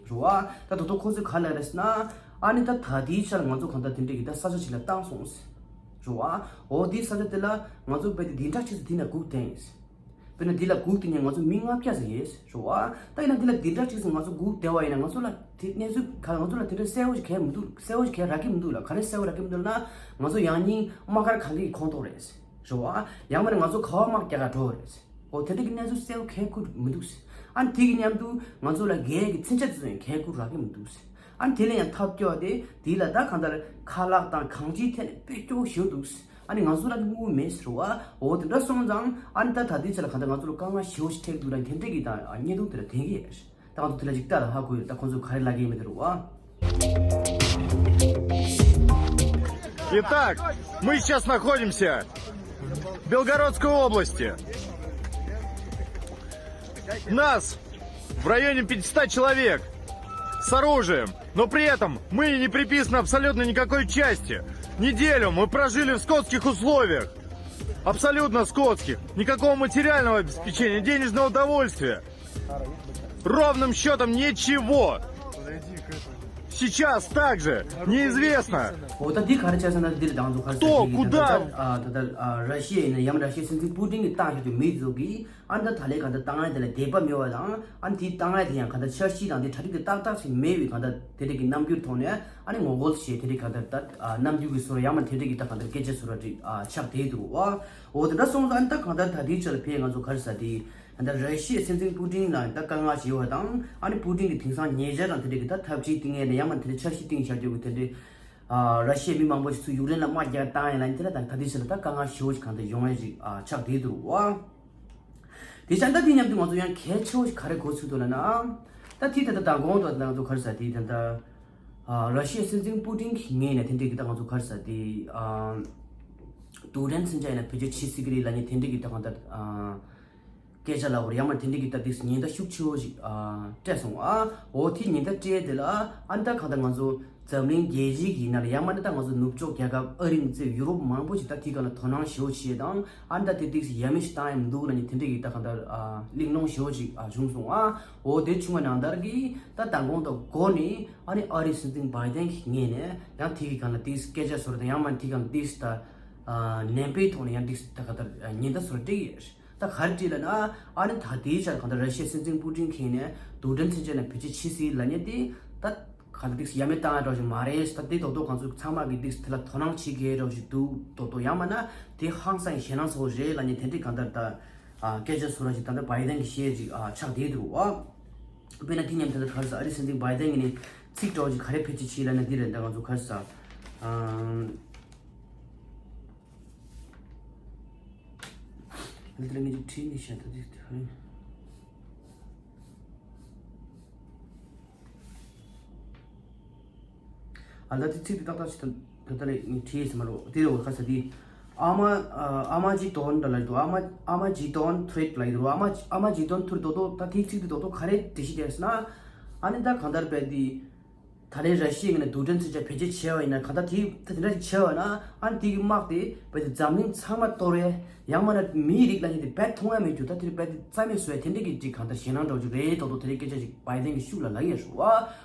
བ། ད་ད་དུང་ཁོ་ཚོས་ག་ལབ་རེད་ཟེར་ན་ཨ་ནི་ད་ད་ལྟའི་ཆར་ང་ཚོ་གང་ལྟར་དེ་འདྲ་གི་ད་ས་ཆ་ཞིག་ལ་བཏང་སོང་ཟེར་རེད་བ། འོ་དེའི་ས་ཆ་དེ་ལ་ང་ཚོ་རྦད་དེ་འདི་འདྲ་བྱས་ཟེར་དེ་ན་སྒུག་བསྡད་ཡིན་ཟེར། དཔེར་ན་འདི་ལ་སྒུག་དེ་ནས་ང་ཚོ་མི་ལྔ་བརྒྱ་ཙམ་ཡོད་ཟེར་བ། ད་ཡིན་ན་འདི་ལ་འདི་འདྲ་ཅིག་ང་ཚོ་སྒུག་བསྡད་པ་ཡིན་ན་ང་ཚོ་ལ་དེ་གནས་ཚུལ་ག་ང་ཚོ་ལ་དེ་འདྲ་གསལ་བོ་ཞིག་གང་མི་འདུག་གསལ་བོ་ཞིག་གང་རག་གི་མི་འདུག་ལ། ག་རེ་གསལ་བོ་རག་གི་མི་འདུག་ལ་ན། ང་ཚོ་ཡང་སྙིང་དམག་སྒར་གང་གི་ཁོངས་གཏོགས་རེད་ཟེར་བ། ཡང་མིན་ན་ང་ཚོ་ག་བ་དམག་རྒྱག་ག་འགྲོ་བ་རེད་ཟེར། འོ་དེ་འདྲ་གི་གནས་ཚུལ་གསལ་བོ་གང་ཡང་མི་འདུག་ཟེར། ཨ་ནི་དེ་གི་མཉམ་དུ་ང་ཚོ་ལ་རྒྱའི་གི་མཚོན་ཆ་དེ་ཚོ་ཡང་གང་ཡང་རག་གི་མི་འདུག་ཟེར། ཨ་ནི་དེ་ལ་ཡང་ཐབས་སྐྱོ་བ་དེ་དེ་ལ་ད་གང་ལྟར་ཁ་ལག་དང་གང་ཅིའི་ཐད་ནས་དཔེ་སྐྱོ་བོ་ཞིག་འདུག་ཟེར། ཨ་ནི་ང་ཚོ་ལ་དངུལ་མེད་ཟེར་བ། འོ་དེ་འདྲ་སོང་ཙང་ཨ་ནི་ད་ད་ལྟའི་ཆ་ལ་གང་ལྟར་ང་ཚོ་ལ་དཀའ་ངལ་ཞེ་པོ་ཞིག་འཕྲད་འདུག་ལ་དེ་འདྲ་གི་ད་བརྙན་ཐུང་དེ་ལ་དེང་གི་ད་ང་ཚོ་དེ་ལ་ཅིག་ལྟ་ལ་ཧ་གོ་ཡོད། ད་ཁོང་ཚོ་ག་རེ་ལབ་ཀྱི་ཡིན་མིན་དེ་རེད་བ། Итак, мы сейчас находимся в Белгородской области. Нас в районе пятисот человек с оружием, но при этом мы не приписаны абсолютно никакой части. Неделю мы прожили в скотских условиях. Абсолютно скотских. Никакого материального обеспечения, денежного удовольствия. Ровным счетом ничего. Сейчас также неизвестно, འོ་ད་འདི་ག་རེ་བྱས་ཟེར་ན་འདིར་དང་ཚོ་ག་རེ་ཟེར་кто, གི་གི་ད་ལྟ་куда. ཨ་ད་ལྟ་ཨ་ར་ཤི་ཡ་ཡིན་ན་ཡང་ར་ཤི་ཡའི་སྲིད་འཛིན་པུ་ཏིན་གྱིས་བཏང་བཞག་པའི་མི་ཚོ་གིས་ཨ་ད་ད་ལའི་ག་ད་བཏང་ཡ་དེ་ལ་དད་པ་མེད་པ་དང་ཨ་འདི་བཏང་ཡ་དེ་ཡང་ག་ད་འཆར་གཞི་དང་དེ་གྲ་སྒྲིག་དེ་ཏག་ཏག་ཞིག་མེད་པའི་ག་ད་དེ་འདྲ་གི་རྣམ་འགྱུར་ཐོག་ནས་ཨ་ནི་ངོ་རྒོལ་བྱས་དེ་འདྲ་ག་ད་ད་ཨ་རྣམ་འགྱུར་གྱི་བཟོ་འདྲ་ཡང་མ་དེ་འདྲ་གི་ད་ག་ད་སྐད་ཆ་བཟོ་འདྲ་ཅིག་ཨ་ཆགས་བསྡད་འདུག་བ། འོ་དེ་འདྲ་སོང་ཙང་ཨ་ནི་ད་གང་ལྟར་ད་ལྟའི་ཆར་ཕེ་ང་ཚོ་ག་རེ་ཟ་དེ་ད་ལྟ་ར་ཤི་ཡའི་སྲིད་འཛིན་པུ་ཏིན་ལ་ད་དཀའ་ངལ་ཞེ་པོ་དང་ཨ་ནི་པུ་ཏིན་གྱི་དེང་སང་ཉེ་ཆར་དང་དེ་འདྲ་གི་ད་ཐབས་ཇུས་བཏིང་ཡས་ནས་ཡང་མ་དེ་འདྲ་འཆར་གཞི་བཏིང་བཞག་རྒྱུ་གི་དེ་འདྲ་ཨ་ར་ཤི་ཡའི་མི་མང་པོ་ཞིག་ཚུར་ཡུཀ་རེན་ལ་དམག་རྒྱག་བཏང་ཡས་ལ་ནི་དེ་ལ་ད་ད་ལྟའི་ཆར་ལ་ད་དཀའ་ངལ་ཞེ་པོ་ཞིག་གང་ལྟར་ཡོང་ཡས་ཞིག་ཨ་ཆགས་བསྡད་འདུག་བ། དེ་ཆ་ད་དེ་མཉམ་དུ་ང་ཚོ་ཡང་གལ་ཆེ་བོ་ཞིག་ག་རེ་གོ་ཚུལ་འདུག་ལབ་ན་ད་དེ་ད་ལྟ་མདང་དགོང་དུ་ང་ཚོ་ག་རེ་ཟ་དེ་ད་ལྟ་ཨ་ར་ཤི་ཡའི་སྲིད་འཛིན་པུ་ཏིན་གྱི་ངོས་ནས་དེ་འདྲའི་གི་ད་ང་ཚོ་ག་རེ་ཟ་དེ་ཨ་རྡུལ་ཕྲན་མཚོན་ཆ་ཡིན་ན་བེད་སྤྱོད་བྱེད་སྲིད་ཀྱི་རེད་ལབ་མཁན་དེ་འདྲའི་གི་ད་གང་ལྟར་ཨ་སྐད་ཆ་ལབ་དགོས་རེད། ཡང་མ་དེ་འདྲའི་གི་ད་དེ་ཉེན་བརྡ་ཤུགས་ཆེ་བོ་ཞིག་ཨ་སྤྲད་སོང་ཨ། འོ་དེ་ཉེན་བརྡ་སྤྲད་དེ་ལ་ཨ་ནི་ད་གང་ལྟར་ང་ཚོ་འཛམ་གླིང་རྒྱལ་སྤྱི་གི་ཡིན་ན་རེད། ཡང་མ་ནི་ད་ང་ཚོ་ནུབ་ཕྱོགས་རྒྱལ་ཁབ་ཨ་རི་མི་ཚེ་ཡུ་རོབ་མང་པོ་ཞིག་ད་དེ་ག་ལ་དོ་སྣང་ཞེ་པོ་བྱས་དང་ཨ་ནི་ད་དེ་དེ་ཡ་མེད་ཞིག་བཏང་ཡ་མི་འདུག་ལབ་མཁན་དེ་འདྲའི་གི་ད་གང་ལྟར་ཨ་གླེང་སློང་ཞེ་པོ་ཞིག་ཨ་བྱུང་སོང་ཨ། འོ་དེ་བྱུང་བ་ནང་ལྟར་གི་ད་མདང་དགོང་དང་འགོ་ནས་ཨ་ནི་ཨ་རིའི་སྲིད་འཛིན་བྷའི་ཏན་གྱི་ངོས་ནས་ཡང་དེ་གི་སྒང་ལ་དེ་སྐད་ཆ་བཟོ་འདྲ་དང་ཡང་མ་དེ་གི་སྒང་ལ་དེ་ད་ཨ་ནན་པོའི་ཐོག་ནས་ཡང་དེ་ད་ག་ད་ཉེན་བརྡ་བཟོ་འདྲ་སྤྲད་ཡོད། ད་ག་རེ་བྲིས་ལབ་ན་ཨ་ནི་ད་ལྟའི་ཆར་གང་ལྟར་ར་ཤི་ཡའི་སྲིད་འཛིན་པུ་ཏིན་གྱི་ངོས་ནས་རྡུལ་ཕྲན་མཚོན་ཆ་ནས་བེད་སྤྱོད་བྱེད་སྲིད་ལབ་མཁན་དེ་ད་གང་ལྟར་ཏིག་ཡ་མེད་བཏང་ཡ་འདྲ་ཞིག་མ་རེད། ད་དེ་རྡོག་རྡོག་ང་ཚོ་ཚང་མ་གི་ཏིག་དེ་ལ་དོ་སྣང་བྱེད་དགོས་འདྲ་ཞིག་འདུག་རྡོག་རྡོག་ཡང་མིན་ན་དེ་ཧང་སང་ཞེད་སྣང་ཚ་བོ་རེད་ལབ་མཁན་དེ་འདྲའི་གང་ལྟར་ད་ཨ་སྐད་ཆ་བཟོ་འདྲ་ཞིག་ད་ལྟ་བྷའི་ཏན་གྱིས་བཤད་ཅིག་ཨ་ཆགས་བསྡད་འདུག་ཨ། དཔེར་ན་དེ་མཉམ་དུ་ད་ལྟ་ག་རེ་ཟ་ཨ་རིའི་སྲིད་འཛིན་བྷའི་ཏན་གྱིས་ནི་ཚིག་འདྲ་ཞིག་ག་རེ་བེད་སྤྱོད་བྱས་ལབ་ན་འདི་རེད། ད་ང་ཚོ་ག་རེ་ཟ་ཨ། ལ་དེ་ལ་ངས་ཅིག་བྲིས་ནས་བཤད་ད་དེ་དེ་ཧ་ཡིན། ཨ་ལ་དེ་ཚིག་དེ་ཏག་ཏག་ཞིག་ད་ད་ལྟ་ལས་ངས་བྲིས་ཟིན་མ་རོ་དེ་རེད་བ། ཁ་ས་དེ་ཨ་མ་ཨ་མ་ཇི་དོན་འདྲ་ལ་ཡི་འདུག་ཨ་མ་ཨ་མ་ཇི་དོན་ཐུ་རེད་ལ་ཡི་འདུག་ཨ་མ་ཨ་མ་ཇི་དོན་ཐུ་རེད་དོ་དོ་ད་དེའི་ཚིག་དེ་དོ་དོ་ག་རེ་འགྲེལ་བཤད་བྱས་ཟེར་ན་ཨ་ནི་ད་གང་ལྟར་བས་དེ། ད་ལན་ར་ཤི་ཡའི་ངོས་ནས་རྡུལ་ཕྲན་མཚོན་ཆ་བེད་སྤྱོད་བྱས་པ་ཡིན་ན་གང་ལྟར་དེ་ད་དེ་འདྲ་ཞིག་བྱས་པ་ན་ཨ་ནི་དེ་གི་དམག་དེ་རྦད་དེ་འཛམ་གླིང་ཚང་མ་གཏོར་ཡས་ཡང་མིན་ན་མིའི་རིགས་ལབ་མཁན་དེ་རྦད་མཐོང་ཡ་མེད་རྒྱུ་ད་དེ་རྦད་དེ་རྩ་མེད་བཟོ་ཡ་དེ་འདྲ་གི་ཅིག་གང་ལྟར་ཞེད་སྣང་འདྲ་བོ་ཅིག་རེད་དོ་དོ་དེ་འདྲའི་སྐད་ཆ་ཅིག་བྷའི་ཏན་གྱིས་ཤུགས་ལ་ལབ་ཡས་རེད་བ།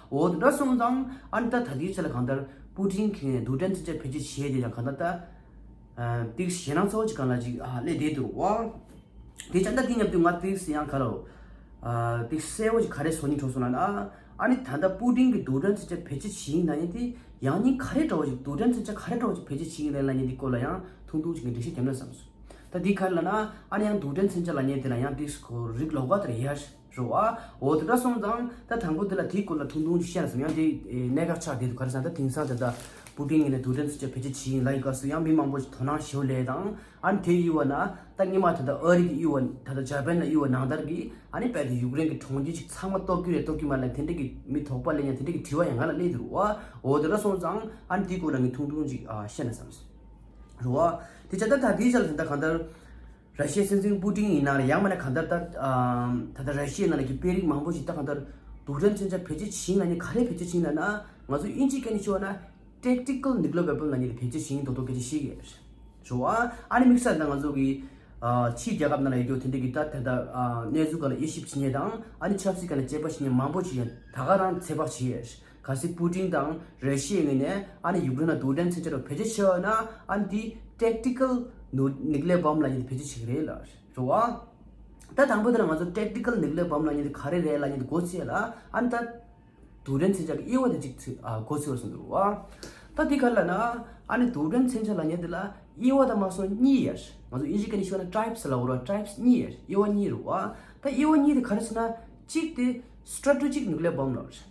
འོ་དེ་འདྲ་སོང་ཙང་ཨ་ནི་ད་ད་ལྟའི་ཆ་ལ་གང་ལྟར་པུ་ཏིན་གྱིས་རྡུལ་ཕྲན་མཚོན་ཆ་བེད་སྤྱོད་བྱས་དེ་ཡང་གང་ལྟར་ད་ཨ་ཏིག་ཞེད་སྣང་ཚ་བོ་ཅིག་སྒང་ལ་ཅིག་ཨ་སླེབས་བསྡད་འདུག་བ། དེ་ཙང་ད་དེ་མཉམ་དུ་ང་ཏིག་སེ་ཡང་ག་ལ་ཨ་ཏིག་གསལ་བོ་ཞིག་ག་རེ་བཟོ་སྙིང་བྲོ་སོང་ལབ་ན། ཨ་ནི་ད་ལྟ་པུ་ཏིན་གྱིས་རྡུལ་ཕྲན་མཚོན་ཆ་བེད་སྤྱོད་བྱེད་ཀྱི་ཡིན་ལབ་མཁན་དེ་ཡང་སྙིང་ག་རེ་འདྲ་བོ་ཞིག་རྡུལ་ཕྲན་མཚོན་ཆ་ག་རེ་འདྲ་བོ་ཞིག་བེད་སྤྱོད་བྱེད་ཀྱི་ཡིན་ལབ་མཁན་དེ་སྐོར་ལ་ཡང་ཐུང་ཐུང་ཞིག་གི་འགྲེལ་བཤད་བརྒྱབ་ན་བསམ་སོང་། ད་འདི་ག་རེ་ལབ་ན་ཨ་ནི་ཡང་རྡུལ་ཕྲན་མཚོན་ཆ་ལབ་མཁན་དེ་ལ་ཡང་ཏིག་སེ་ཁོ་རིགས་ལོགས་ཀ་དེར་ཡར་རོ་ཨ། འོ་དེ་འདྲ་སོང་ཙང་ད་དང་པོ་དེ་ལ་དེའི་སྐོར་ལ་ཐུང་ཐུང་ཞིག་བཤད་ན་བསམ། ཡང་དེ་གནད་འགག་ཆགས་བསྡད་འདུག་ག་རེ་ཟེར་ན་ད་དེང་སང་དེ་ད། པུ་ཏིན་ཡིན་ན་རྡུལ་ཕྲན་མཚོན་ཆ་བེད་སྤྱོད་བྱེད་ཡིན་ལབ་ཡི་སྐབས་སུ་ཡང་མི་མང་པོ་ཞིག་དོ་སྣང་ཞེ་པོ་སླེབས་དང་། ཨ་ནི་དེ་གཡུག་པ་ན་ད་སྔོན་མ་ད་ལྟ་ཨ་རི་གི་གཡུག་པ་ད་ལྟ་འཇར་པན་ལ་གཡུག་པ་ནང་ལྟར་གྱི་ཨ་ནི་རྦད་དེ་ཡུཀ་རེན་གྱི་གྲོང་ཁྱེར་ཅིག་ཚང་མ་གཏོར་གྱི་རེད་གཏོར་གྱི་མ་རེད་དེ་འདྲ་གི་མི་དོགས་པ་སླེབས་ཡ་དེ་འདྲ་གི་དྲི་བ་ཡང་ང་ལ་སླེབས་འདུག་རེད་བ། འོ་དེ་འདྲ་སོང་ཙང་ཨ་ནི་དེའི་སྐོར་ལ་ངས་ཐུང་ཐུང་ཅིག་ཨ་བཤད་ན་བསམ་སོང་རེད་བ། དེ་བྱས་ད་ད་དེའི་ཆ་ལ་དེ་འདྲ་གང་ལྟར། ར་ཤི་ཡའི་སྲིད་འཛིན་པུ་ཏིན་ཡིན་ན་ཡང་མིན་ན་གང་ལྟར་ད་ཨ་ད་ལྟ་ར་ཤི་ཡའི་ནང་ལ་གི་དཔོན་རིགས་མང་པོ་ཞིག་ད་གང་ལྟར་རྡུལ་ཕྲན་མཚོན་ཆ་བེད་སྤྱོད་བྱེད་ཡིན་ལབ་ནས་ག་རེ་བེད་སྤྱོད་བྱེད་ཡིན་ལབ་ན་ང་ཚོ་དབྱིན་ཇིའི་སྐད་ནས་ཤོད་ན་Tactical Nuclear Weapon ལབ་ནས་བེད་སྤྱོད་བྱེད་ཡིན་མདོག་མདོག་སྐད་ཆ་བཤད་ཀྱི་ཡོད་རེད་བ། ཨ་ནི་དམིགས་བསལ་ད་ང་ཚོ་གི་ཨ་ཕྱིའི་རྒྱལ་ཁབ་ནང་ལ་ཡོད་རྒྱུ་དེ་འདྲ་གི་ད་ད་ལྟ་ཨ་གནས་ཚུལ་སྒང་ལ་དབྱེ་ཞིབ་བྱེད་མཁན་དང་ཨ་ནི་ཆབ་སྲིད་སྒང་ལ་དཔྱད་པ་བྱེད་མཁན་མང་པོ་ཞིག་ཡང་ད་ག་རང་ཚོད་དཔག་བྱེད་ཡོད་རེད། གལ་སྲིད་པུ་ཏིན་དང་ར་ཤི་ཡའི་ངོས་ནས་ཨ་ནི་ཡུཀ་རེན་ལ་རྡུལ་ཕྲན་མཚོན་ཆ་རུ་བེད་སྤྱོད་བྱས་ཡོད་ན་ཨ་ནི་དེ་Tactical Nu- Nuclear Bomb ལབ་མཁན་དེ་བེད་སྤྱོད་བྱེད་ཀྱི་རེད་ལབ་རེད་བ། ད་དང་པོ་དེ་ལ་ང་ཚོ་Tactical Nuclear Bomb ལབ་མཁན་དེ་ག་རེ་རེད་ལབ་མཁན་དེ་མགོ་ཚོས་ལ་ཨ་ནི་ད་རྡུལ་ཕྲན་མཚོན་ཆ་གི་དབྱེ་བ་དེ་གཅིག་ཚོས་ཨ་མགོ་ཚོས་པར་སོང་འདུག་བ། ད་དེ་ག་རེ་ལབ་ན་ཨ་ནི་རྡུལ་ཕྲན་མཚོན་ཆ་ལབ་མཁན་དེ་ལ་དབྱེ་བ་ད་མ་སོང་གཉིས་ཡོད་རེད། ང་ཚོ་དབྱིན་ཇིའི་སྐད་ནས་ཤོད་ན་types ལབ་དགོས་རེད་བ། types གཉིས་ཡོད་རེད། དབྱེ་བ་གཉིས་རེད་བ། ད་དབྱེ་བ་གཉིས་དེ་ག་རེ་ཟེར་ན་གཅིག་དེ་Strategic Nuclear Bomb ལབ་རེད།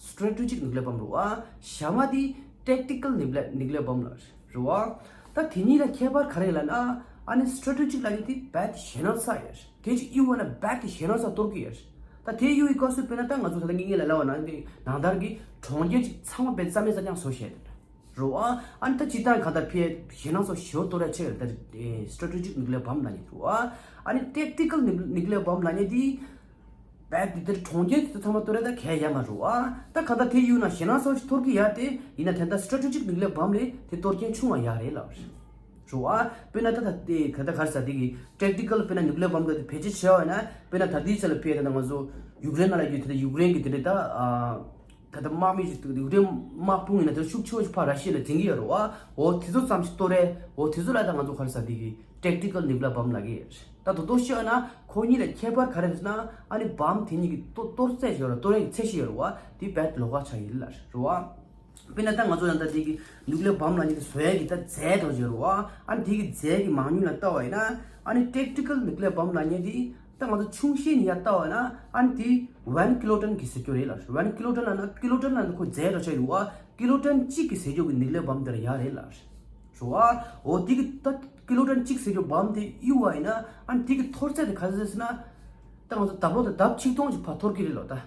Strategic Nuclear Bomb རེད་བ། གཞན་མ་དེ་Tactical Nuclear Nuclear Bomb ལབ་རེད་བ། ད་དེ་གཉིས་ལ་ཁྱད་པར་ག་རེ་ལབ་ན་ཨ་ནི་Strategic ལབ་མཁན་དེ་རྦད་དེ་ཞེད་སྣང་ཚ་ཡོད་རེད། གལ་ཆེ་གཡུག་པ་ན་རྦད་དེ་ཞེད་སྣང་ཚ་གཏོར་གྱི་ཡོད་རེད། ད་དེ་གཡུག་པའི་སྐབས་སུ་དཔེར་ན་ད་ང་ཚོ་ད་ལྟ་ངེད་ལ་ལབ་པ་ནང་དེ་ནང་ལྟར་གྱི་གྲོང་ཁྱེར་ཅིག་ཚང་མ་རྦད་རྩ་མེད་རྩ་རྐྱང་བཟོ་བྱས་རེད་བ། ཨ་ནི་ད་སྤྱིར་བཏང་གང་ལྟར་ཕལ་ཞེད་སྣང་ཚ་ཞེ་པོ་གཏོར་ཡ་ཆེ་རེད། ད་Strategic Nuclear Bomb ལབ་མཁན་དེ་རེད་བ། ཨ་ནི་Tactical Nuclear Bomb ལབ་མཁན་དེ་རྦད་དེ་དེར་གྲོང་ཁྱེར་དེ་ཚང་མ་གཏོར་ཡ་ད་གལ་ཡོད་མ་རེད་བ། ད་གང་ལྟར་དེ་གཡུག་ན་ཞེད་སྣང་ཚ་ཞིག་གཏོར་གྱི་ཡོད་དེ་ཡིན་ན་དེ་འདྲ་Strategic Nuclear Bomb ལས་དེ་གཏོར་རྐྱེན་ཆུང་བ་ཡོད་རེད་ལབ་རེད་བ། དཔེར་ན་ད་ད་དེ་ག་ད་ག་རེ་ཟེར་དེ་གི་Tactical དཔེར་ན་Nuclear Bomb དེ་བེད་སྤྱོད་བྱས་པ་ཡིན་ན་དཔེར་ན་ད་དེའི་ཆ་ལ་ཕལ་ད་ང་ཚོ་ཡུཀ་རེན་ནང་ལ་ཡོད་དེ་ད་ཡུཀ་རེན་གྱི་དེ་འདྲ་ད་ཨ་ད་ལྟ་དམག་མི་ཞིག་འདུག་ཡུཀ་རེན་དམག་དཔུང་ཡིན་ན་དེ་ཤུགས་ཆེ་བ་ཞིག་ཕར་ར་ཤི་ཡ་ལ་འཛིན་གྱི་ཡོད་རེད་བ། འོ་དེ་ཚོ་ཙམ་ཞིག་གཏོར་རེད། འོ་དེ་ཚོ་ལ་ད་ང་ཚོ་ག་རེ་ཟེར་དེ་གི་Tactical Nuclear Bomb ལབ་ཀྱི་ཡོད་རེད། ད་དོ་དོ་ཤོད་ན་ཁོ་གཉིས་ལ་ཁྱད་པར་ག་རེ་རེད་ཟེར་ན་ཨ་ནི་བམ་དེ་གཉིས་ཀྱི་གཏོ་གཏོར་ཚད་ཞིག་ཡོད་རེད། གཏོར་ཡ་གི་ཚད་གཞི་ཡོད་རེད་བ། དེ་རྦད་ལོགས་ཀ་ཆགས་ཡིན་ལབ་རེད་བ། དཔེར་ན་ད་ང་ཚོ་ཡང་ད་དེ་གི་Nuclear Bomb ལབ་མཁན་དེ་བཟོ་ཡ་གི་ད་རྫས་དེ་ཡོད་རེད་བ། ཨ་ནི་དེ་གི་རྫས་ཀྱི་མང་ཉུང་ལ་ལྟ་བ་ཡིན་ན་ཨ་ནི་Tactical Nuclear Bomb ལབ་མཁན་དེ་ད་ང་ཚོ་ཆུང་ཤོས་ནས་ཡར་ལྟ་བ་ཡིན་ན་ཨ་ནི་དེ་one kiloton གི་ཟེར་རྒྱུ་རེད་ལབ་རེད། One kiloton ལབ་ན་kiloton ལབ་ན་ཁོ་རྫས་འདྲ་ཆགས་ཡོད་བ། Kiloton གཅིག་གི་ཟེར་རྒྱུ་གི་Nuclear Bomb དེ་ལ་ཡོད་རེད་ལབ་རེད་བ། འོ་དེ་གི་ད་Kiloton གཅིག་ཟེར་རྒྱུ་བམ་དེ་གཡུག་པ་ཡིན་ན་ཨ་ནི་དེ་གི་གཏོར་ཚད་དེ་ག་ཚོད་ཟེར་ན། ད་ང་ཚོ་རྡབ་ལོག་དེ་ལྡབ་ཆིག་སྟོང་ཅིག་ཕར་གཏོར་གྱི་རེད་ལོ་ད།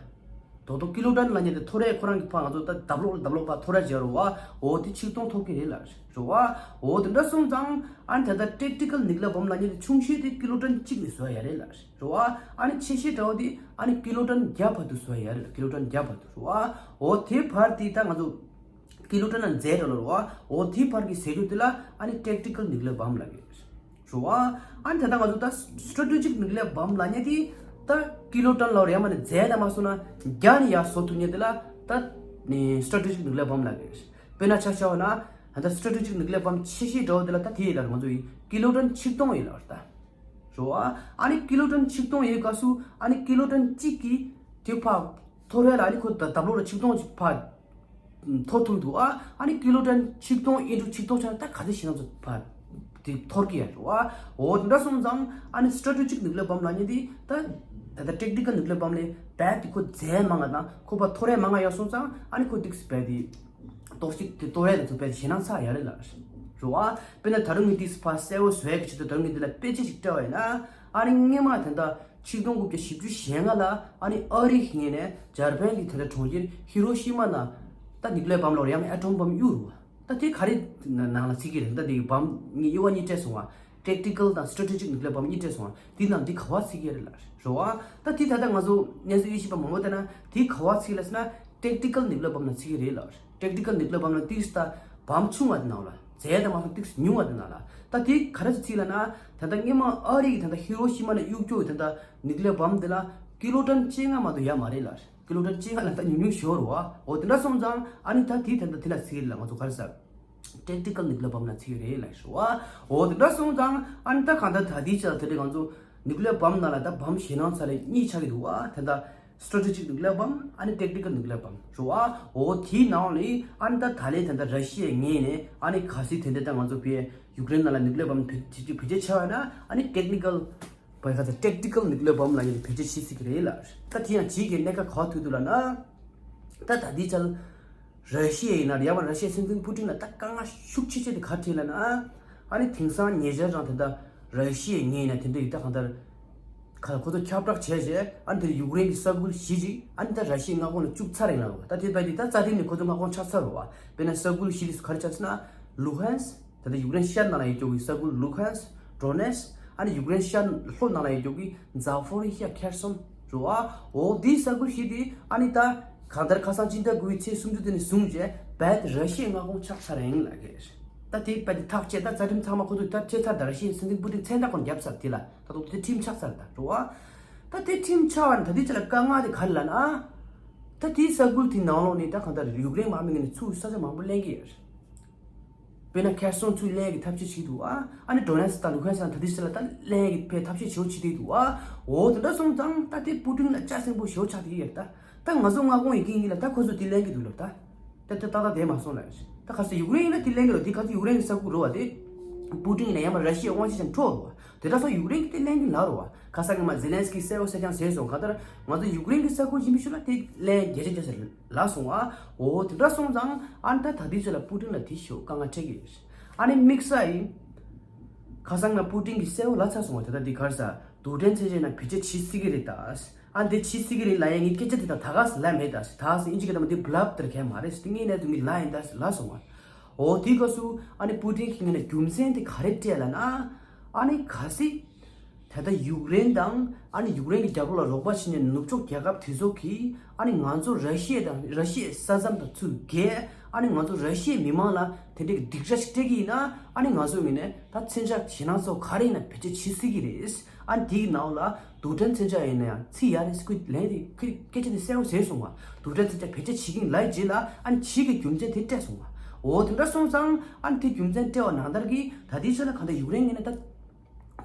དོ་དོ་Kiloton ལབ་མཁན་དེ་གཏོར་ཡས་ཁོ་རང་གི་ཕར་ང་ཚོ་ད་རྡབ་ལོག་ལ་རྡབ་ལོག་ཕར་གཏོར་ཡས་བྱས་རེད་བ། འོ་དེ་ཆིག་སྟོང་གཏོར་གྱི་རེད་ལབ་རེད་བ། འོ་དེ་འདྲ་སོང་ཙང་ཨ་ནི་ད་ལྟ་Tactical Nuclear Bomb ལབ་མཁན་དེ་ཆུང་ཤོས་དེ་Kiloton གཅིག་ནས་བཟོ་ཡ་རེད་ལབ་རེད་བ། ཨ་ནི་ཆེ་ཤོས་འདྲ་བོ་དེ་ཨ་ནི་Kiloton བརྒྱ་བར་དུ་བཟོ་ཡ་རེད་ལ། Kiloton བརྒྱ་བར་དུ་རེད་བ། འོ་དེ་བར་དེ་ད་ང་ཚོ་Kiloton ལ་རྫས་འདྲ་ལ་རེད་བ། འོ་དེ་བར་གྱི་ཟེར་རྒྱུ་དེ་ལ་ཨ་ནི་Tactical Nuclear Bomb ལབ་ཀྱི་རེད། རེད་བ། ཨ་ནི་ད་ལྟ་ང་ཚོ་ད་Strategic Nuclear Bomb ལབ་མཁན་དེ་ད་Kiloton ལ་རེད་མ་ནི་རྫས་ད་མ་སོང་ན་བརྒྱ་ནས་ཡར་བཟོ་ཐུབ་མཁན་དེ་ལ་ད་ནི་Strategic Nuclear Bomb ལབ་ཀྱི་རེད། དཔེར་ན་ཆ་བཞག་པ་ན་ད་ལྟ་Strategic Nuclear Bomb ཆེ་ཤོས་འདྲ་བོ་དེ་ལ་ད་དེ་ཡིན་ལ་ང་ཚོ་ཡིན་Kiloton ཆིག་སྟོང་ཡིན་ལ་ད། རེད་བ། ཨ་ནི་Kiloton ཆིག་སྟོང་ཡོད་སྐབས་སུ་ཨ་ནི་Kiloton གཅིག་གིས་དེ་ཕར་གཏོར་ཡ་ལ་ཨ་ནི་ཁོ་ད་རྡབ་ལོག་ལ་ཆིག་སྟོང་ཅིག་ཕར་གཏོར་ཐུབ་འདུག་ཨ་ཨ་ནི་Kiloton ཆིག་སྟོང་into ཆིག་སྟོང་ཆ་ན་ད་ག་ཚོད་ཞེད་སྣང་ཚ་ཕར་དེ་གཏོར་གི་ཡ་རེད་བ། འོ་དེ་འདྲ་སོང་ཙང་ཨ་ནི་Strategic Nuclear Bomb ལབ་མཁན་དེ་ད་ད་ད་Tactical Nuclear Bomb ལས་རྦད་དེ་ཁོ་རྫས་མང་ང་དང་ཁོ་ཕར་གཏོར་ཡ་མང་ང་ཡོད་སོང་ཙང་ཨ་ནི་ཁོ་ཏིག་སི་རྦད་དེ། གཏོར་བཤིག་དེ་གཏོར་ཡ་དེ་ཚོ་དཔེ་ཞེད་སྣང་ཚ་ཡ་རེད་ལ། རེད་བ། དཔེར་ན་ད་རུང་ངས་ཏིག་ཙམ་ཕར་གསལ་པོ་བཟོ་ཡ་གི་ཆེད་དུ་ད་རུང་ངས་འདི་ལ་དཔེ་ཆ་ཞིག་སྤྲད་པ་ཡིན་ན། ཨ་ནི་སྔོན་མ་ད་ལྟ་ཆིག་སྟོང་དགུ་བརྒྱ་བཞི་བཅུ་ཞེ་ལྔ་ལ་ཨ་ནི་ཨ་རི་ངོས་ནས་འཇར་པན་གྱི་ད་ལྟ་གྲོང་ཁྱེར་ཧི་རོ་ཤི་མ་ན་ད་ནིའུ་ཀི་ལི་ཡར་བམ་ལབ་རེད་ཡང་ཨེ་ཊོམ་བམ་གཡུག་རུ་བ། ད་དེ་ག་རེ་ནང་ལ་ཚིག་གི་རེད། ད་དེ་གི་བམ་ངས་དབྱེ་བ་གཉིས་སྤྲད་སོང་བ། Tactical དང་Strategic Nuclear Bomb གཉིས་སྤྲད་སོང་བ། དེ་ནང་འདི་ག་བ་ཚིག་གི་རེད་ལ། རེད་བ། ད་དེ་ད་ལྟ་ང་ཚོ་གནས་ཚུལ་དབྱེ་ཞིབ་པ་མང་པོ་བལྟས་ན་དེ་ག་བ་ཚིག་ལ་ཟེར་ན་Tactical Nuclear Bomb ནང་ཚིག་གི་རེད་ལ། Tactical Nuclear Bomb ནང་ཏིག་ཙམ་བམ་ཆུང་བ་དེ་ནང་ལ་རྫས་དང་མ་སོང་ཏིག་ཙམ་ཉུང་བ་དེ་ནང་ལ། ད་དེ་ག་རེ་ཚིག་ལ་ན་ད་ལྟ་སྔོན་མ་ཨ་རི་གི་ད་ལྟ་ཧི་རོ་ཤི་མ་ནས་གཡུག་རྒྱུ་ད་ལྟ་ནིའུ་ཀི་ལི་ཡར་བམ་དེ་ལ་ཀི་ལོ་ཊོན་བཅོ་ལྔ་མ་གཏོགས་ཡོད་མ་རེད་ལ། ཀི་ལོ་ཊོན་བཅོ་ལྔ་ལ་ད་ཉུང་ཉུང་ཞོར་བ། འོ་དེ་འདྲ་སོང་ཙང་ཨ་ནི་ད་དེ་ད་ལྟ་དེ་ལ་ཚིག་གི་རེད་ལ། ང་ཚོ་ག་རེ་ཟེར། Tactical Nuclear Bomb ནང་ཚིག་རེད་ལ་ཞུ་བ། འོ་དེ་འདྲ་སོང་ཙང་ཨ་ནི་ད་གང་ལྟར་ད་ལྟའི་ཆ་ལ་དེ་འདྲ་ང་ཚོ་Nuclear Bomb ནང་ལ་ད་བམ་ཞེད་སྣང་ཚ་ལས་གཉིས་ཆགས་ཀྱི་འདུག་བ། ད་ལྟ་Strategic Nuclear Bomb ཨ་ནི་Tactical Nuclear Bomb ཞུ་བ། འོ་དེའི་ནང་ནས་ཨ་ནི་ད་ད་ལས་ད་ལྟ་ར་ཤི་ཡའི་ངོས་ནས་ཨ་ནི་གལ་སྲིད་དེ་འདྲ་ད་ང་ཚོ་བའི་ཡུཀ་རེན་ནང་ལ་Nuclear Bomb བེད་བེད་སྤྱོད་བྱས་པ་ན་ཨ་ནི་Technical བའི་ཁ་ཚ་Tactical Nuclear Bomb ལབ་ཡ་དེ་བེད་སྤྱོད་བྱེད་སྲིད་ཀྱི་རེད་ལ། ད་དེ་ཡང་བྱེད་ཀྱི་གནད་འགག་ག་བ་ཐུག་འདུག་ལབ་ན། ད་ད་ལྟའི་ཆར་ ར་ཤི་ཡ་ཡིན་ན་ཡང་མ་ར་ཤི་ཡའི་སྲིད་འཛིན་པུ་ཏིན་ལ་ད་དཀའ་ངལ་ཤུགས་ཆེ་ཆེ་དེ་ག་རེ་འཕྲད་ལབ་ན། ཨ་ནི་དེང་སང་ཉེ་ཆར་རང་དེ་འདྲ་ར་ཤི་ཡའི་ངོས་ནས་དེ་འདྲ་ཡི་ད་གང་ལྟར་ཁ་ཁོ་ཚོ་ཁྱབ་བསྒྲགས་བྱས་རྗེས་ཨ་ནི་དེ་ཡུཀ་རེན་གྱི་ས་ཁུལ་བཞི་ཅིག་ཨ་ནི་ད་ར་ཤི་ཡའི་མངའ་ཁོངས་ལ་བཅུག་ཚར་ཡིན་ལབ་རེད་བ། ད་དེ་བས་དེ་ད་རྩ་དེབ་ནས་ཁོ་ཚོ་མངའ་ཁོངས་ཆགས་ཚར་རེད་བ། དཔེར་ན་ས་ཁུལ་བཞི་དེ་ག་རེ་ཆགས་ཟེར་ན། ལུ་ཧན་སི། ད་ལྟ་ཡུཀ་རེན་ཤར་ནང་ལ་ཡོད་རྒྱུ་གི་ས་ཁུལ་ལུ་ཧན་སི། ཌོ་ནེ་སི། ཨ་ནི་ཡུཀ་རེན་ཤར་ལྷོ་ནང་ལ་ཡོད་རྒྱུ་གི་ཛ་ཕོ་རི་ཤ། ཁེར་སོན་རེད་བ། འོ་དེའི་ས་ཁུལ་བཞི་དེ་ཨ་ནི་ད་གང་ལྟར་ཁ་སང་སྤྱི་ཟླ་དགུ་པའི་ཚེས་སུམ་ཅུ་དེ་ནས་བཟུང་བྱས་རྦད་དེ་ར་ཤི་ཡའི་མངའ་ཁོངས་ཆགས་ཚར་རེད་ལབ་ཀྱི་རེད། ད་དེ་རྦད་དེ་ཐག་བཅད། ད་རྩ་ཁྲིམས་ཚང་མ་ཁོ་ཚོས་ད་བཅད་ཚར། ད་ར་ཤི་ཡའི་སྲིད་འཛིན་པུ་ཏིན་མཚན་རྟགས་ཁོ་ན་བརྒྱབ་ཚར། དེ་ལ་ད་དུང་དེ་ཁྲིམས་ཆགས་ཚར། ད་རེད་བ། ད་དེ་ཁྲིམས་ཆགས་པ་ནི་ད་དེ་ཅི་ལ་དཀའ་ངལ་དེ་ག་རེ་ལབ་ན། ད་དེའི་ས་ཁུལ་དེའི་ནང་ལོགས་ནས་ད་གང་ལྟར་ཡུཀ་རེན་དམག་མི་ངོས་ནས་ཚུར་ས་ཆ་མང་པོ་ལེན་གྱི་ཡོད་རེད། དཔེར་ན་ཁེར་སོན་ཚུར་ལེན་གྱི་ཐབས་ཤེས་བྱེད་འདུག་ཨ། ཨ་ནི་ཌོ་ནེ་སི་དང་ལུ་ཧན་སི་དང་ད་དེ་ཚོ་ལ་ད་ལེན་གྱི་ཕའི་ཐབས་ཤེས་བྱེད་འདུག་ཨ། འོ་དེ་འདྲ་སོང་ཙང་ད་དེ་པུ་ཏིན་ལ་ལྕགས་སྲིན་པོ་ཞེ་པོ་ཆགས་བསྡད་ཀྱི་ཡོད་རེད། ད་ད་ང་ཚོ་མངའ་ཁོངས་ཡིན་གྱི་ཡིན་ལ་ད་ཁོ་ཚོས་དེ་ལེན་གྱི་འདུག་ལབ། ད་ད་དེ་ཏག་ཏག་བསྡད་མ་སོང་ལབ། ད་ག་ཚོད་ཡུཀ་རེན་ཡིན་ན་དེ་ལེན་གྱི་རེད། དེ་ག་ཚོད་ཡུཀ་རེན་གྱི་ས་ཁུལ་རེད་བ། དེ་པུ་ཏིན་ཡིན་ན་ཡང་མ་ར་ཤི་ཡའི་དབང་ཆ་ཅན་འཕྲོག་རེད་བ། དེ་འདྲ་སོང་ཡུཀ་རེན་གྱིས་དེ་ལེན་གྱི་ལབ་རེད་བ། ཁ་སང་ངས་མ་ཛེ་ལན་སི་ཀི་གསལ་པོ་གསལ་རྐྱང་ཟེར་སོང་། གང་ལྟར་ང་ཚོ་ཡུཀ་རེན་གྱི་ས་ཁུལ་ཡིན་པའི་ཤུལ་ལ་དེ་ལེན་རྒྱལ་ཆེ་རྒྱ་ཆེ་ལབ་སོང་ཨ། འོ་དེ་འདྲ་སོང་ཙང་ཨ་ནི་ད་ད་ལྟའི་ཆ་ལ་པུ་ཏིན་ལ་དེ་ཞོ་དཀའ་ངལ་འཕྲད་ཀྱི་ཡོད། ཨ་ནི་དམིགས་བསལ་ཡིན། ཁ་སང་ང་པུ་ཏིན་གྱིས་གསལ་པོ་ལབ་ཚར་སོང་བ། དེ་ད་འདི་གར་ས་རྡུལ་ཕྲན་མཚོན་ཆ་ཡིན་ན་བེད་སྤྱོད་བྱེད་སྲིད་ཀྱི་རེད་ད། ཨ་འདི་བྱེད་སྲིད་ཀྱི་རེད་ལབ་ཡ་ངས་སྐད་ཆ་དེ་དང་ད་ག་སེ་ལབ་མེད་ད། ད་ག་སེ་ཨིན་ཇི་སྐད་དང་མ་འདི་བྷ་ལབ་དེར་གས་མ་རེད་ཟེར། དེ་ངས་ནས་དུ་མི་ལབ་ཡིན་ད་ཟེར་ལབ་སོང་བ། འོ་དེའི་སྐབས་སུ་ཨ་ནི་པུ་ཏིན་གྱིས་ངས་ནས་རྒྱུ་མཚན་དེ་ག་རེ་སྤྲད་ལབ་ན། ཨ་ནི་གལ་སྲིད་ད་ལྟ་ཡུཀ་རེན་དང་ཨ་ནི་ཡུཀ་རེན་གྱི་རྒྱབ་ལོགས་ལ་རོགས་པ་བྱེད་མཁན་ནུབ་ཕྱོགས་རྒྱལ་ཁབ་དེ་ཚོ་གིས་ཨ་ནི་ང་ཚོ་ར་ཤི་ཡ་དང་ར་ཤི་ཡའི་ས་མཚམས་དང་ཚུར་བརྒལ། ཨ་ནི་ང་ཚོ་ར་ཤི་ཡའི་མི་མང་ལ་དེ་འདྲའི་སྡིགས་ར་ཞིག་སྤྲད་ཀྱི་ཡིན་ན། ཨ་ནི་ང་ཚོ་ངོས་ནས་ད་མཚོན་ཆ་ཞེད་སྣང་ཚོ་ག་རེ་ཡིན་ན་བེད་སྤྱོད་བྱེད་སྲིད་ཀྱི་རེད། ཨ་ནི་དེའི་ནང་ལ་རྡུལ་ཕྲན་མཚོན་ཆ་ཡིན་ན་ཡང་ཚིག་ཡ་རེད་ཟེར། ཁོས་ལན་དེ་ཁོས་སྐད་ཆ་དེ་གསལ་པོ་ཟེར་སོང་བ། རྡུལ་ཕྲན་མཚོན་ཆ་བེད་སྤྱོད་བྱེད་ཀྱི་ཡིན་ལབ་རྗེས་ལ་ཨ་ནི་ཕྱིས་ཀྱི་རྒྱུ་མཚན་དེ་སྤྲད་སོང་བ། འོ་དེ་འདྲ་སོང་ཙང་ཨ་ནི་དེ་རྒྱུ་མཚན་སྤྲད་པ་ནང་ལྟར་གྱིས་ད་ལྟའི་ཆ་ལ་གང་ལྟར་ཡུཀ་རེན་ངོས་ནས་ད་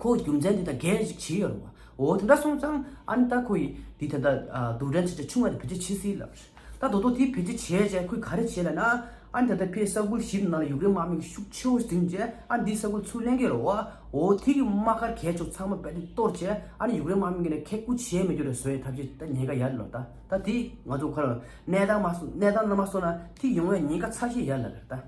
ཁོ་རྒྱུ་མཚན་དེ་དང་འགལ་ཞིག་བྱས་ཡོད་རེད་བ། འོ་དེ་འདྲ་སོང་ཙང་ཨ་ནི་ད་ཁོ་ཡིས་དེ་ད་ལྟ་རྡུལ་ཕྲན་མཚོན་ཆ་ཆུང་བ་དེ་བེད་སྤྱོད་བྱེད་སྲིད་ལབ། ད་དོ་དོ་དེ་བེད་སྤྱོད་བྱས་རྗེས་ཁོས་ག་རེ་བྱས་ལབ་ན། ཨ་ནི་ད་ལྟ་ཕའི་ས་ཁུལ་བཞི་ནང་ལ་ཡུཀ་རེན་དམག་མི་གི་ཤུགས་ཆེ་བོ་ཟིན་རྗེས་ཨ་ནི་འདིའི་ས་ཁུལ་ཚུར་ལེན་གྱི་རེད་བ། འོ་དེ་གི་དམག་སྒར་གས་ཆོག་ཚང་མ་རྦད་དེ་གཏོར་བྱས་ཨ་ནི་ཡུཀ་རེན་དམག་མི་གི་ནས་ཁེ་ཁུ་བྱས་མེད་རྒྱུ་རེད་བཟོ་ཡའི་ཐབས་ཤེས་ད་ཉེན་ཁ་ཡར་ལོ། ད་ད་དེ་ང་ཚོ་ཁ་ལ་གནས་སྟངས་མ་སོང་གནས་སྟངས་ལ་མ་སོང་ན་དེ་ཡོང་བའི་ཉེན་ཁ་ཚ་ཤོས་ཡར་ལ་རེད་ད།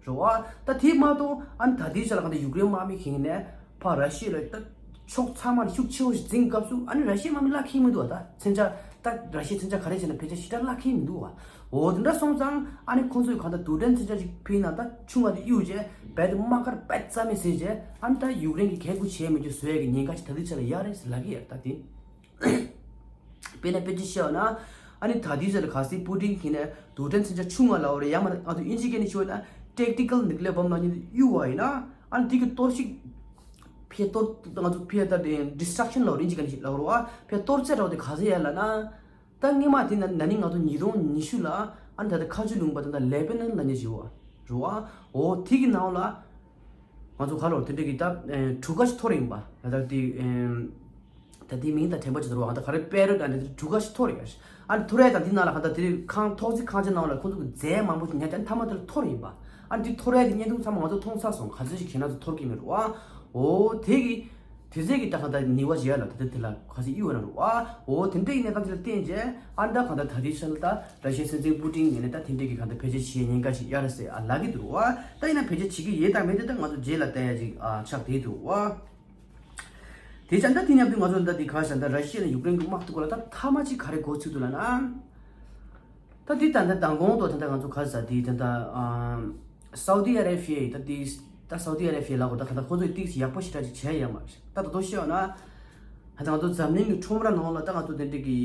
རེད་བ། ད་དེ་མ་གཏོགས་ཨ་ནི་ད་ལྟའི་ཆ་ལ་གང་ལྟར་ཡུཀ་རེན་དམག་མི་ཁེངས་ནས་ཕར་ར་ཤི་ཡ་ལ་ད་ཕྱོགས་ཚང་མ་ནས་ཤུགས་ཆེ་བོ་ཞིག་འཛིན་སྐབས་སུ་ཨ་ནི་ར་ཤི་ཡའི་དམག་མི་གླགས་ཁེལ་མི་འདུག་བ། ད་མཚོན་ཆ་ད་ར་ཤི་ཡའི་མཚོན་ཆ་ག་རེ་བྱས་ན་ཕལ་ཆེར་ཞེ་དྲག་གླགས་ཁེལ་མི་འདུག་བ། འོ་དེ་འདྲ་སོང་ཙང་ཨ་ནི་ཁོང་ཚོས་གང་ལྟར་རྡུལ་ཕྲན་མཚོན་ཆ་ཞིག་ཕུལ་ན་ད་ཆུང་བ་དེ་གཡུག་རྗེས་རྦད་དེ་དམག་སྒར་རྦད་རྩ་མེད་བཟོས་རྗེས་ཨ་ནི་ད་ཡུཀ་རེན་གྱིས་གས་ཁུ་བྱས་མེད་རྒྱུ་བཟོ་ཡ་གི་ཉེན་ཁ་ཞིག་ད་ལྟའི་ཆ་ལ་ཡོད་རེད་ཟེར་ལབ་ཀྱི་ཡོད་རེད་ད་དེ། དཔེར་ན་དཔེ་ཅིག་བཤད་པ་ན། ཨ་ནི་ད་ལྟའི་ཆ་ལ་གལ་སྲིད་པུ་ཏིན་གྱིས་ནས་རྡུལ་ཕྲན་མཚོན་ཆ་ཆུང་བ་ལབ་པ་རེད། ཡང་མ་ང་ཚོ་ཨིན་ཇི་སྐད་ནས་ཞུ་བ་ན་ཊེག་ཊི་ཀལ་ནིའུ་ཀི་ལི་ཡར་བོམ་ལབ་མཁན་དེ་གཡུག་པ་ཡིན་ན། ཨ་ནི་དེ་གི་གཏོར་བཤིག་ཕར་གཏོར་ང་ཚོ་ཕར་ད་དེ་ཌི་སི་ཊྲག་ཤན་ལབ་རེད་ཨིན་ཇི་སྐད་ནས་ལབ་རེད་བ། ཕར་གཏོར་ཚད་འདྲ་བོ་དེ་ག་ཚོད་ཡོད་ལབ་ན། ད་སྔོན་མ་དེ་ན་ན་ནིང་ང་ཚོ་ཉིས་སྟོང་ཉི་ཤུ་ལ་ཨ་ནི་ད་ལྟ་ཁ་ཆུ་ལུང་པ་ད་ལྟ་ལེ་བྷ་ནན་ལབ་མཁན་ཞིག་ཡོད་རེད་བ། འོ་དེ་གི་ནང་ལ། ང་ཚོ་ག་ལོར་དེ་འདྲ་གི་ད་གྲུ་ཁ་ཞིག་འཐོར་ཡིན་པ། ད་ལྟ་དེ་ད་དེའི་མིང་དང་དྲན་པ་ཅིག་འདུག་རོགས། ད་ག་རེ་པེ་རོ་ད་འདི་གྲུ་ཁ་ཞིག་འཐོར་ཡོད། ཨ་ནི་འཐོར་ཡ་ད་འདི་ནང་ལ་ག་ད་དེ་ཁང་ཐོག་བརྩེགས་ཁང་ཆེན་ནང་ལ་ཁོང་ཚོ་གི་རྫས་མང་པོ་ཞིག་ཉར་ཏེ་མཐའ་མ་དེ་ལ་འཐོར་ཡིན་པ། ཨ་ནི་དེ་འཐོར་ཡ་དེ་བརྙན་ཐུང་ཚང་མ་ང་ཚོ་མཐོང་ཚར་སོང་། ག་ཚོད་ཞིག་ཁྱེད་རང་ཚོ་འཐོར་གི་མེད་རོགས། ཨ་འོ་དེ་གི་དེ་ཚོད་ཀྱི་ད་ག་ད་ནི་བ་ཞིག་ཡ་ལ་ད་ད་དེ་ལ་ག་ཚོད་གཡུག་ན་རོགས། ཨ་འོ་དེ་འདྲ་ཡིན་ན་ད་དེ་ལ་བརྟེན་རྗེས་ཨ་ནི་ད་ག་ད་ད་དེ་ཤ་ལ་ད། ར་ཤི་ཡའི་སྲིད་འཛིན་པུ་ཏིན་ངོས་ནས་ད་དེ་འདྲའི་གི་གང་ལྟར་བེད་སྤྱོད་བྱེད་ཉེན་ཁ་ཞིག་ཡོད་རེད་ཟེར་ཨ་ལབ་ཀྱི་འདུག་བ། ད་ཡིན་ན་བེད་སྤྱོད་བྱེད་ཀྱི་ཡོད་དང་མེད་དེ་ད་ང་ཚོ་རྗེས་ལ་བལྟ་ཡ་ཅིག་ཨ་ཆགས་བསྡད་འདུག་བ། དེ་ཙང་ད་དེ་མཉམ་དུ་ང་ཚོ་ད་འདི་ག་ཟེར་ད་ར་ཤི་ཡ་ནས་ཡུཀ་རེན་གྱི་དམག་དེ་སྐོར་ལ་ད་མཐའ་མ་ཅིག་ག་རེ་འགོ་ཚུགས་འདུག་ལབ་ན། ད་འདི་ད་ད་མདང་དགོང་དུ་ད་ད་ང་ཚོ་ག་ཟེར་འདི་ད་ད་ཨ། སའུ་དི་ཨ་རེ་བྷི་ཡ་ད་དེ་ད་སའུ་དི་ཨ་རེ་བྷི་ཡ་ལ་གོ་ད་ག་ད་ཁོ་ཚོས་ཏིག་ཙམ་ཡག་པོ་ཞེ་དྲག་ཅིག་བྱས་ཡོད་མ་རེད། ད་ད་དུང་བཤད་ཡོད་ན། ད་ང་ཚོ་འཛམ་གླིང་གི་ཁྲོམ་ར་ནང་ལ་ད་ང་ཚོ་དེ་འདྲ་གི་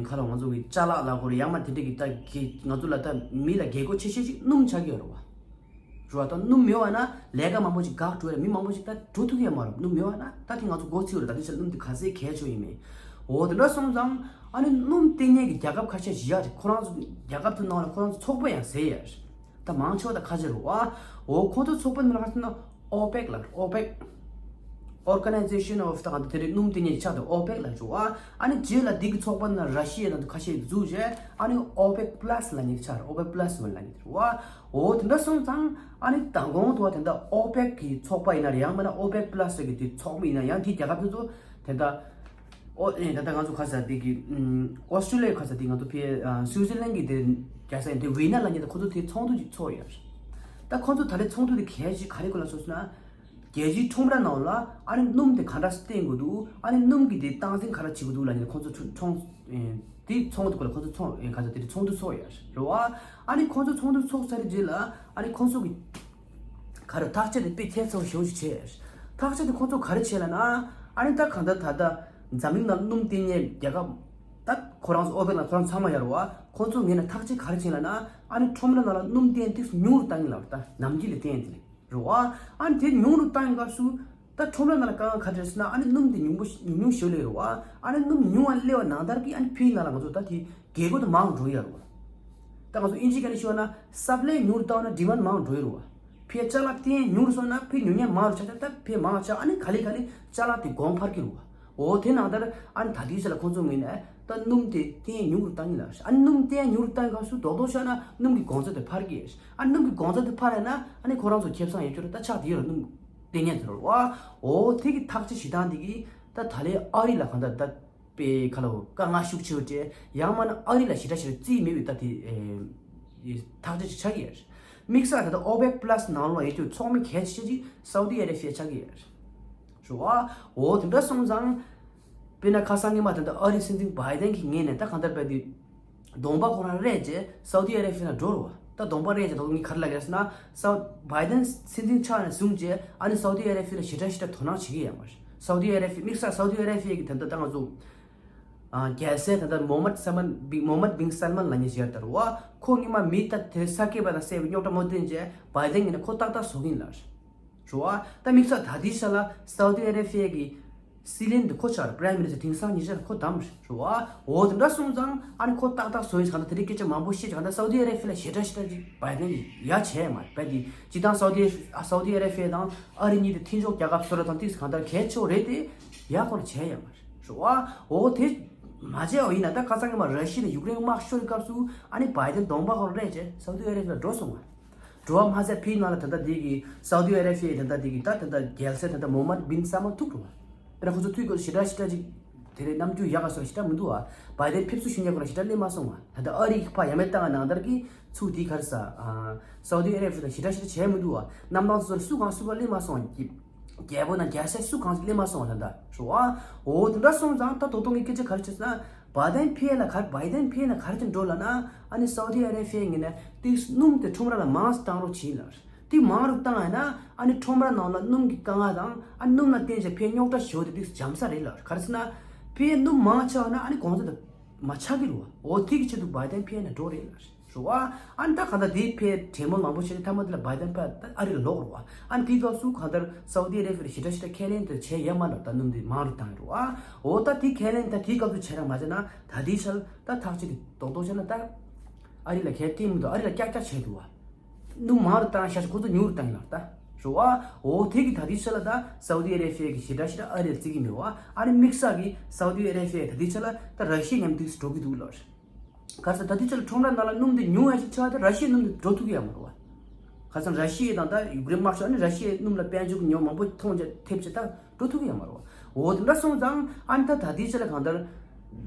ཁ་ལ་ང་ཚོ་གི་ཅ་ལག་ལ་གོ་རེད། ཡང་མ་དེ་འདྲ་གི་ད་གི་ང་ཚོ་ལ་ད་མི་ལ་རྒྱལ་སྒོ་ཆེ་ཤོས་ཅིག་སྣུམ་ཆགས་ཀྱི་ཡོད་རེད་བ། རེད་བ། ད་སྣུམ་མེད་པ་ན་ལས་ཀ་མང་པོ་ཅིག་འགག་འགྲོ་རེད། མི་མང་པོ་ཅིག་ད་འགྲོ་ཐུབ་ཀྱི་ཡོད་མ་རེད། སྣུམ་མེད་པ་ན་ད་དེ་ང་ཚོ་མགོ་ཚོས་རེད། ད་དེ་ཆ་སྣུམ་དེ་ག་ཚད་གལ་ཆེ་ཡིན་མིན། འོ་དེ་འདྲ་སོང་ཙང་ཨ་ནི་སྣུམ་བཏོན་མཁན་གྱི་རྒྱལ་ཁབ་ཁ་ཤས་ཤིག་ཡོད་རེད། ཁོ་རང་ཚོ་རྒྱལ་ཁབ་དེ་ནང་ལ་ཁོ་རང་ཚོ་ཚོགས་པ་ཡང་ཟེར་ཡོད་རེད། ད་མང་ཆེ་བ་ད་ཁ་ཆེ་རུ་ཨ། འོ་ཁོ་ཚོ་ཚོགས་པ་ནང་ལ་ཁ་ཆེ་ན་ཨོ་པེག་ལ་ཨོ་པེག Organization of the དེ་རིགས་སྣུམ་དེ་ཉིད་ཆགས་ཏེ་ཨོ་པེག་ལ་འཇུག་ཨ། ཨ་ནི་རྗེས་ལ་འདི་གི་ཚོགས་པ་ནང་ར་ཤི་ཡ་དང་ཁ་ཤས་འཛུལ་རྗེས་ཨ་ནི་ཨོ་པེག་པ་ལ་སི་ལ་ཉིད་ཆགས་ཨོ་པེག་པ་ལ་སི་ལ་ཉིད་རུ་ཨ། འོ་དེ་འདྲ་སོང་ཙང་ཨ་ནི་མདང་དགོང་དུ་བ་དེ་འདྲ་ཨོ་པེག་གི་ཚོགས་པ་ཡིན་ན་ཡང་མིན་ན་ཨོ་པེག་པ་ལ་སི་གི་དེ་ཚོགས་མི་ཡིན་ན་ཡང་དེ་རྒྱལ་ཁབ་དེ་ཚོ་དེ་འདྲ། ཨོ་ཨེ་ད་ལྟ་ང་ཚོ་ཁ་ས་དེ་གི་ཨོ་སི་ཊྲེ་ལི་ཡ་ཁ་ས་དེ་ང་ཚོ་ཕི་སུའུ་ཙི་ལན་གི་དེ་ རྒྱལ་ས་ཡིན་དེ་ཝི་ན་ལབ་མཁན་དེ་ཁོ་ཚོ་དེ་ཚོགས་འདུ་ཅིག་ཚོགས་ཡོད་རེད། ད་ཁོ་ཚོ་ད་ལན་ཚོགས་འདུ་དེ་གལ་ཆེ་ག་རེ་སྐོར་ལ་ཚོགས་སོང་ན། རྒྱལ་སྤྱིའི་ཁྲོམ་ར་ནང་ལ་ཨ་ནི་སྣུམ་དེ་ག་འདྲ་བསྟེན་དགོས་འདུག་ཨ་ནི་སྣུམ་གྱི་དེ་སྟངས་འཛིན་ག་འདྲ་བྱེད་དགོས་འདུག་ལབ་ནས་ཁོ་ཚོ་ཚོ་ཚོང་ཨེ་དེ་ཚོགས་འདུ་སྐོར་ལ་ཁོ་ཚོ་ཚོང་ཨེ་ག་ཚོད་དེ་ཚོགས་འདུ་ཚོགས་ཡོད་རེད་བ། ཨ་ནི་ཁོ་ཚོ་ཚོགས་འདུ་ཚོགས་ཚར་རྗེས་ལ་ཨ་ནི་ཁོ་ཚོ་གི་ག་རེ་ཐག་གཅོད་དེ་དཔེ་ཐེབས་ཚང་ཞེ་པོ་ཅིག་བྱས་ཡོད་རེད། ཐག་གཅོད་དེ་ཁོ་ཚོ་ག་རེ་བྱས་ལབ་ན། ཨ་ནི་ད་གང་ལྟར་ད་ལྟ་འཛམ་གླིང་ནང་སྣུམ་བསྟེན་མཁན་རྒྱལ་ཁབ་ད་ཁོ་རང་ཚོ་ཨོ་པེག་ལ་ཁོ་རང་ཚང་མ་ཡོད་རེད་བ། ཁོ་ཚོ་ངོས་ནས་ཐག་གཅོད་ག་རེ་བྱས་ལབ་ན། ཨ་ནི་ཁྲོམ་ར་ནང་ལ་སྣུམ་བསྟེན་ཏིག་ཉུང་རུ་བཏང་གི་ལབ་རེད། ད་ནམ་རྒྱུན་ལས་བསྟེན་དེ་རེད་བ། ཨ་ནི་དེ་ཉུང་རུ་བཏང་གི་སྐབས་སུ་ད་ཁྲོམ་ར་ནང་ལ་དཀའ་ངལ་ག་རེ་རེད་ཟེར་ན། ཨ་ནི་སྣུམ་དེ་ཉུང་པོ་ཉུང་ཉུང་ཞིག་སླེབས་རེད་བ། ཨ་ནི་སྣུམ་ཉུང་བ་སླེབས་པ་ནང་ལྟར་གྱི་ཨ་ནི་ཕི་ནང་ལ་ང་ཚོ་ད་དེ་རྒྱལ་སྒོ་དེ་མང་འགྲོ་ཡ་རེད་བ། ད་ང་ཚོ་ཨིན་ཇི་སྐད་ནས་ཤོད་ན་སབ་ལའི་ཉུང་རུ་བཏང་ན་ཌི་མན་མང་འགྲོ་ཡ་རེད་བ། ཕི་ཅ་ལག་བསྟེན་ཉུང་རུ་སོང་ན་ཕི་ཉོ་མཁན་མང་རུ་ཆགས་ཆགས། ད་ཕི་མང་ཆགས་ཨ་ནི་ག་ལེ་ག་ལེ་ཅ་ལག་དེ་གོང་འཕར་གྱི་རེད་བ། འོ་དེ་ནང་ལྟར་ཨ་ནི་ད་ལྟའི་ཆ་ལ་ཁོང་ཚོ་ངོས་ནས་ད་སྣུམ་དེ་བསྟེན་ཉུང་རུ་བཏང་གི་ལ། ཨ་ནི་སྣུམ་བསྟེན་ཉུང་རུ་བཏང་སྐབས་སུ་རྡོག་རྡོག་བཤད་ན་སྣུམ་གྱི་གོང་ཚད་དེ་འཕར་གྱི། ཨ་ནི་སྣུམ་གྱི་གོང་ཚད་དེ་འཕར་ཡ་ན་ཨ་ནི་ཁོ་རང་ཚོ་ཁེ་བཟང་ཡོད་རྒྱུ་རེད། ད་ཆགས་དེ་ཡོད་རེད་སྣུམ་བསྟེན་མཁན་དེ་རེད་བ། འོ་དེ་གི་ཐག་གཅོད་བྱེད་སྟངས་དེ་གི་ད་ད་ལན་ཨ་རི་ལ་གང་ལྟར་ད་པའི་ཁ་ལོ་དཀའ་ངལ་ཤུགས་ཆེ་བ་སྤྲད་ཡང་མིན་ན་ཨ་རི་ལ་ཞེ་དྲག་ཞེ་དྲག་རྩིས་མེད་པའི་ད་དེ་ཨེ་ཐག་གཅོད་ཅིག་ཆགས་ཀྱི་ཡོད་རེད། དམིགས་བསལ་ད་ལྟ་ཨོ་པེག་པ་ལ་སི་ནང་ལོགས་ཡོད་རྒྱུ་ཚོགས་མི་གལ་ཆེ་ཅིག་སའུ་ཏི་ཨ་རེ་བྷི་ཡ་ཆགས་ཀྱི་ཡོད་རེད། རེད་བ། འོ་དེ་འདྲ་སོང་ཙང་། དཔེར་ན་ཁ་སང་ཉི་མ་ད་ལྟ་ཨ་རིའི་སྲིད་འཛིན་བྷའི་ཌེན་གྱི་ངོས་ནས་ད་གང་ལྟར་བས་དེ་གདོང་པ་ཁོ་རང་རེད་རྗེས་སའུ་ཏི་ཨ་རེ་བྷི་ཡ་ལ་འགྲོ་རེད་བ། ད་གདོང་པ་རེད་རྗེས་ད་ངས་ག་རེ་ལབ་ཀྱི་རེད་ཟེར་ན། སའུ་བྷའི་ཌེན་སྲིད་འཛིན་ཆགས་ནས་བཟུང་རྗེས་ཨ་ནི་སའུ་ཏི་ཨ་རེ་བྷི་ཡ་ལ་ཞེ་དྲག་ཞེ་དྲག་དོ་སྣང་བྱེད་ཀྱི་ཡོད་མ་རེད། སའུ་ཏི་ཨ་རེ་བྷི་ཡ་དམིགས་བསལ་སའུ་ཏི་ཨ་རེ་བྷི་ཡ་གི་ད་ལྟ་ད་ང་ཚོ་རྒྱལ་སྲས་ད་ལྟ་མོ་ཧམ་མད་སལ་མན་བི་མོ་ཧམ་མད་བིན་སལ་མན་ལབ་མཁན་ཞིག་ཡོད་རེད་བ། ཁོ་སྔོན་མ་མི་ད་དེ་ས་སྐྱེས་པ་དང་བསད་པའི་རྙོག་དྲ་མ་བཏོན་རྗེས་བྷའི་ཌེན་གྱིས་ནི་ཁོ་ཏག་ཏག་བཟོ་གི་ཡིན་ལབ་རེད། རེད་བ། ད་དམིགས་བསལ་ད་ལྟའི་ཆ་ལ་སའུ་ཏི་ཨ་རེ་བྷི་ཡ་གི་སྲིད་བློན་དེ་ཁོ་ཆགས་རེད། པ་རའིམ་མི་ནི་སི་ཊར་དེང་སང་ཉིན་ཤར་ཁོ་བདམས་རེད། རེད་བ། འོ་དེ་འདྲ་སོང་ཙང་ཨ་ནི་ཁོ་ཏག་ཏག་བཟོ་ཡིན་ཟེར་གང་ལྟར་དེ་འདྲའི་སྐད་ཆ་མང་པོ་བཤད་ཀྱི་གང་ལྟར་སའུ་ཏི་ཨ་རེ་བྷི་ཡ་ལ་ཞེ་དྲག་ཞེ་དྲག་ཅིག་བྷའི་ཌེན་གྱིས་ཡ་བྱས་ཡོད་མ་རེད། བས་དེ་སྤྱིར་བཏང་སའུ་ཏི་ཨ་སའུ་ཏི་ཨ་རེ་བྷི་ཡ་དང་ཨ་རི་གཉིས་དེ་མཐུན་ཕྱོགས་རྒྱལ་ཁབ་བཟོ་ར་དང་ཏིག་གང་ལྟར་གལ་ཆེ་བ་རེད་དེ་ཡ་ཁོ་ལ་བྱས་ཡོད་མ་རེད། རེད་བ། འོ་དེ་མ་བྱས་པ་ཡིན་ན་ད་ཁ་སང་ཉི་མ་ར་ཤི་ཡ་ནས་ཡུཀ་རེན་དམག་ཤོར་བའི་སྐབས་སུ་ཨ་ནི་བྷའི་ཌེན་གདོང་པ་ཁོ་རང་རེད་རྗེས་སའུ་ཏི་ཨ་རེ་བྷི་ཡ་ལ་འགྲོ་སོང་བ། འགྲོ་བ་མ་ཟད་ཕི་ནང་ལ་ད་ལྟ་འདི་གི་སའུ་ཏི་ཨ་རེ་བྷི་ཡའི་ད་ལྟ་འདི་གི་ད་ད་ལྟ་རྒྱལ་སྲས་ད་ལྟ་མོ་ཧམ་མད་བིན་སལ་མན་ཐུག་འགྲོ་བ། དེ་ལ་ཁོ་ཚོ་ཐུག་དགོས་ཞེ་དྲག་ཞེ་དྲག་ཅིག་དེ་རེད། རྣམ་འགྱུར་ཡག་ག་སོགས་ཞེ་དྲག་སླེབས་མ་སོང་བ། ད་ལྟ་ཨ་རི་གི་ཕ་ཡ་མེད་བཏང་བ་ནང་ལྟར་གྱི་ཚུགས་དེ་ག་རེ་ཟ། སའུ་ཏི་ཨ་རེ་བྷི་ཡ་ཞེ་དྲག་ཞེ་དྲག་བྱས་མི་འདུག་བ། གནམ་ཐང་སོ་སོར་སུ་གང་སུ་གང་སླེབས་མ་སོང་བ། རྒྱལ་པོ་དང་རྒྱལ་སྲས་སུ་གང་ཞིག་སླེབས་མ་སོང་བ་ད་ལྟ་རེད་བ། འོ་དེ་འདྲ་སོང་ཙང་ད་ད་དུང་ངས་སྐད་ཆ་ག་རེ་བྱས་ཟེར་ན། བྷའི་ཌེན་ཕེ་ལ་ག་བྷའི་ཌེན་ཕེ་ན་ག་རེ་བྱས་འགྲོ་ལབ་ན། ཨ་ནི་སའུ་ཏི་ཨ་རེ་བྷི་ཡའི་ངོས་ནས་དེ་སྣུམ་དེ་ཁྲོམ་ར་ལ་མང་ཙམ་བཏང་རོགས་བྱེད་ལབ། དེ་མང་རུ་བཏང་ཡ་ན་ཨ་ནི་ཁྲོམ་ར་ནང་ལ་སྣུམ་གྱི་དཀའ་ངལ་དང་ཨ་ནི་སྣུམ་ལ་བརྟེན་བྱས་ཕེ་རྙོག་དྲ་ཞེ་པོ་དེ་དེ་འཇམ་ས་རེད་ལབ། ག་རེ་ཟེར་ན། ཕེ་སྣུམ་མང་ཆགས་ན་ཨ་ནི་གོང་ཚད་དེ་མར་ཆག་གི་རེད་བ། འོ་དེ་གི་ཆེད་དུ་བྷའི་ཌེན་ཕེ་ན་འགྲོ་རེད་ལབ། རེད་བ། ཨ་ནི་ད་གང་ལྟར་དེའི་ཕེ་གྲོས་མོལ་མང་པོ་བྱས་ཏེ་མཐའ་མ་དེ་ལ་བྷའི་ཌེན་ཕེ་ད་ཨ་རི་ལ་ལོག་རེད་བ། ཨ་ནི་དེའི་སྐབས་སུ་གང་ལྟར་སའུ་ཏི་ཨ་རེ་བྷི་ཡ་ཞེ་དྲག་ཞེ་དྲག་ཁས་ལེན་དེ་བྱས་ཡོད་མ་རེད། ད་སྣུམ་དེ་མང་རུ་བཏང་རེད་བ། འོ་ད་དེ་ཁས་ལེན་ད་དེའི་སྐབས་སུ་བྱས་རང་མ་བྱས་ན་ད་དེའི་ཆར་ད་ཐག་གཅོད་དེ་རྡོག་རྡོག་བྱས་ན་ད་ཨ་རི་ལ་གལ་ཏེ་མི་འདུག་ཨ་རི་ལ་ཀྱག་ཀྱག་བྱས་འདུག་བ། སྣུམ་མང་རུ་བཏང་ཤག་ཁོ་ཚོ་ཉུང་རུ་བཏང་ཡིན་ལ་ད། རེད་བ། འོ་དེ་གི་ད་དེའི་ཆར་ལ་ད་སའུ་ཏི་ཨ་རེ་བྷི་ཡ་གི་ཞེ་དྲག་ཞེ་དྲག་ཨ་རི་ལ་བརྩི་གི་མེད་བ། ཨ་ནི་དམིགས་བསལ་གི་སའུ་ཏི་ཨ་རེ་བྷི་ཡ་ད་དེའི་ཆར་ལ་ད་ར་ཤི་ཡ་མཉམ་དུ་འགྲོ་གི་འདུག་ལབ། ག་རེ་ཟེར་ད་དེ་ཚོ་ཁྲོམ་ར་ནང་ལ་སྣུམ་དེ་ཉུང་བ་ཞིག་ཆགས་ཏེ་ར་ཤི་ཡའི་སྣུམ་དེ་འགྲོ་ཐུབ་ཀྱི་ཡོད་མ་རེད་བ། ག་རེ་ཟེར་ར་ཤི་ཡ་དང་ད་ཡུཀ་རེན་དམག་ཤོག་ཨ་ནི་ར་ཤི་ཡའི་སྣུམ་ལ་དཔལ་འབྱོར་གྱི་ཉེན་ཁ་མང་པོ་མཐོང་རྗེས་ཐེབས་བྱས་ད་འགྲོ་ཐུབ་ཀྱི་ཡོད་མ་རེད་བ། འོ་དེ་འདྲ་སོང་ཙང་ཨ་ནི་ད་ད་དེའི་ཆ་ལ་གང་ལྟར་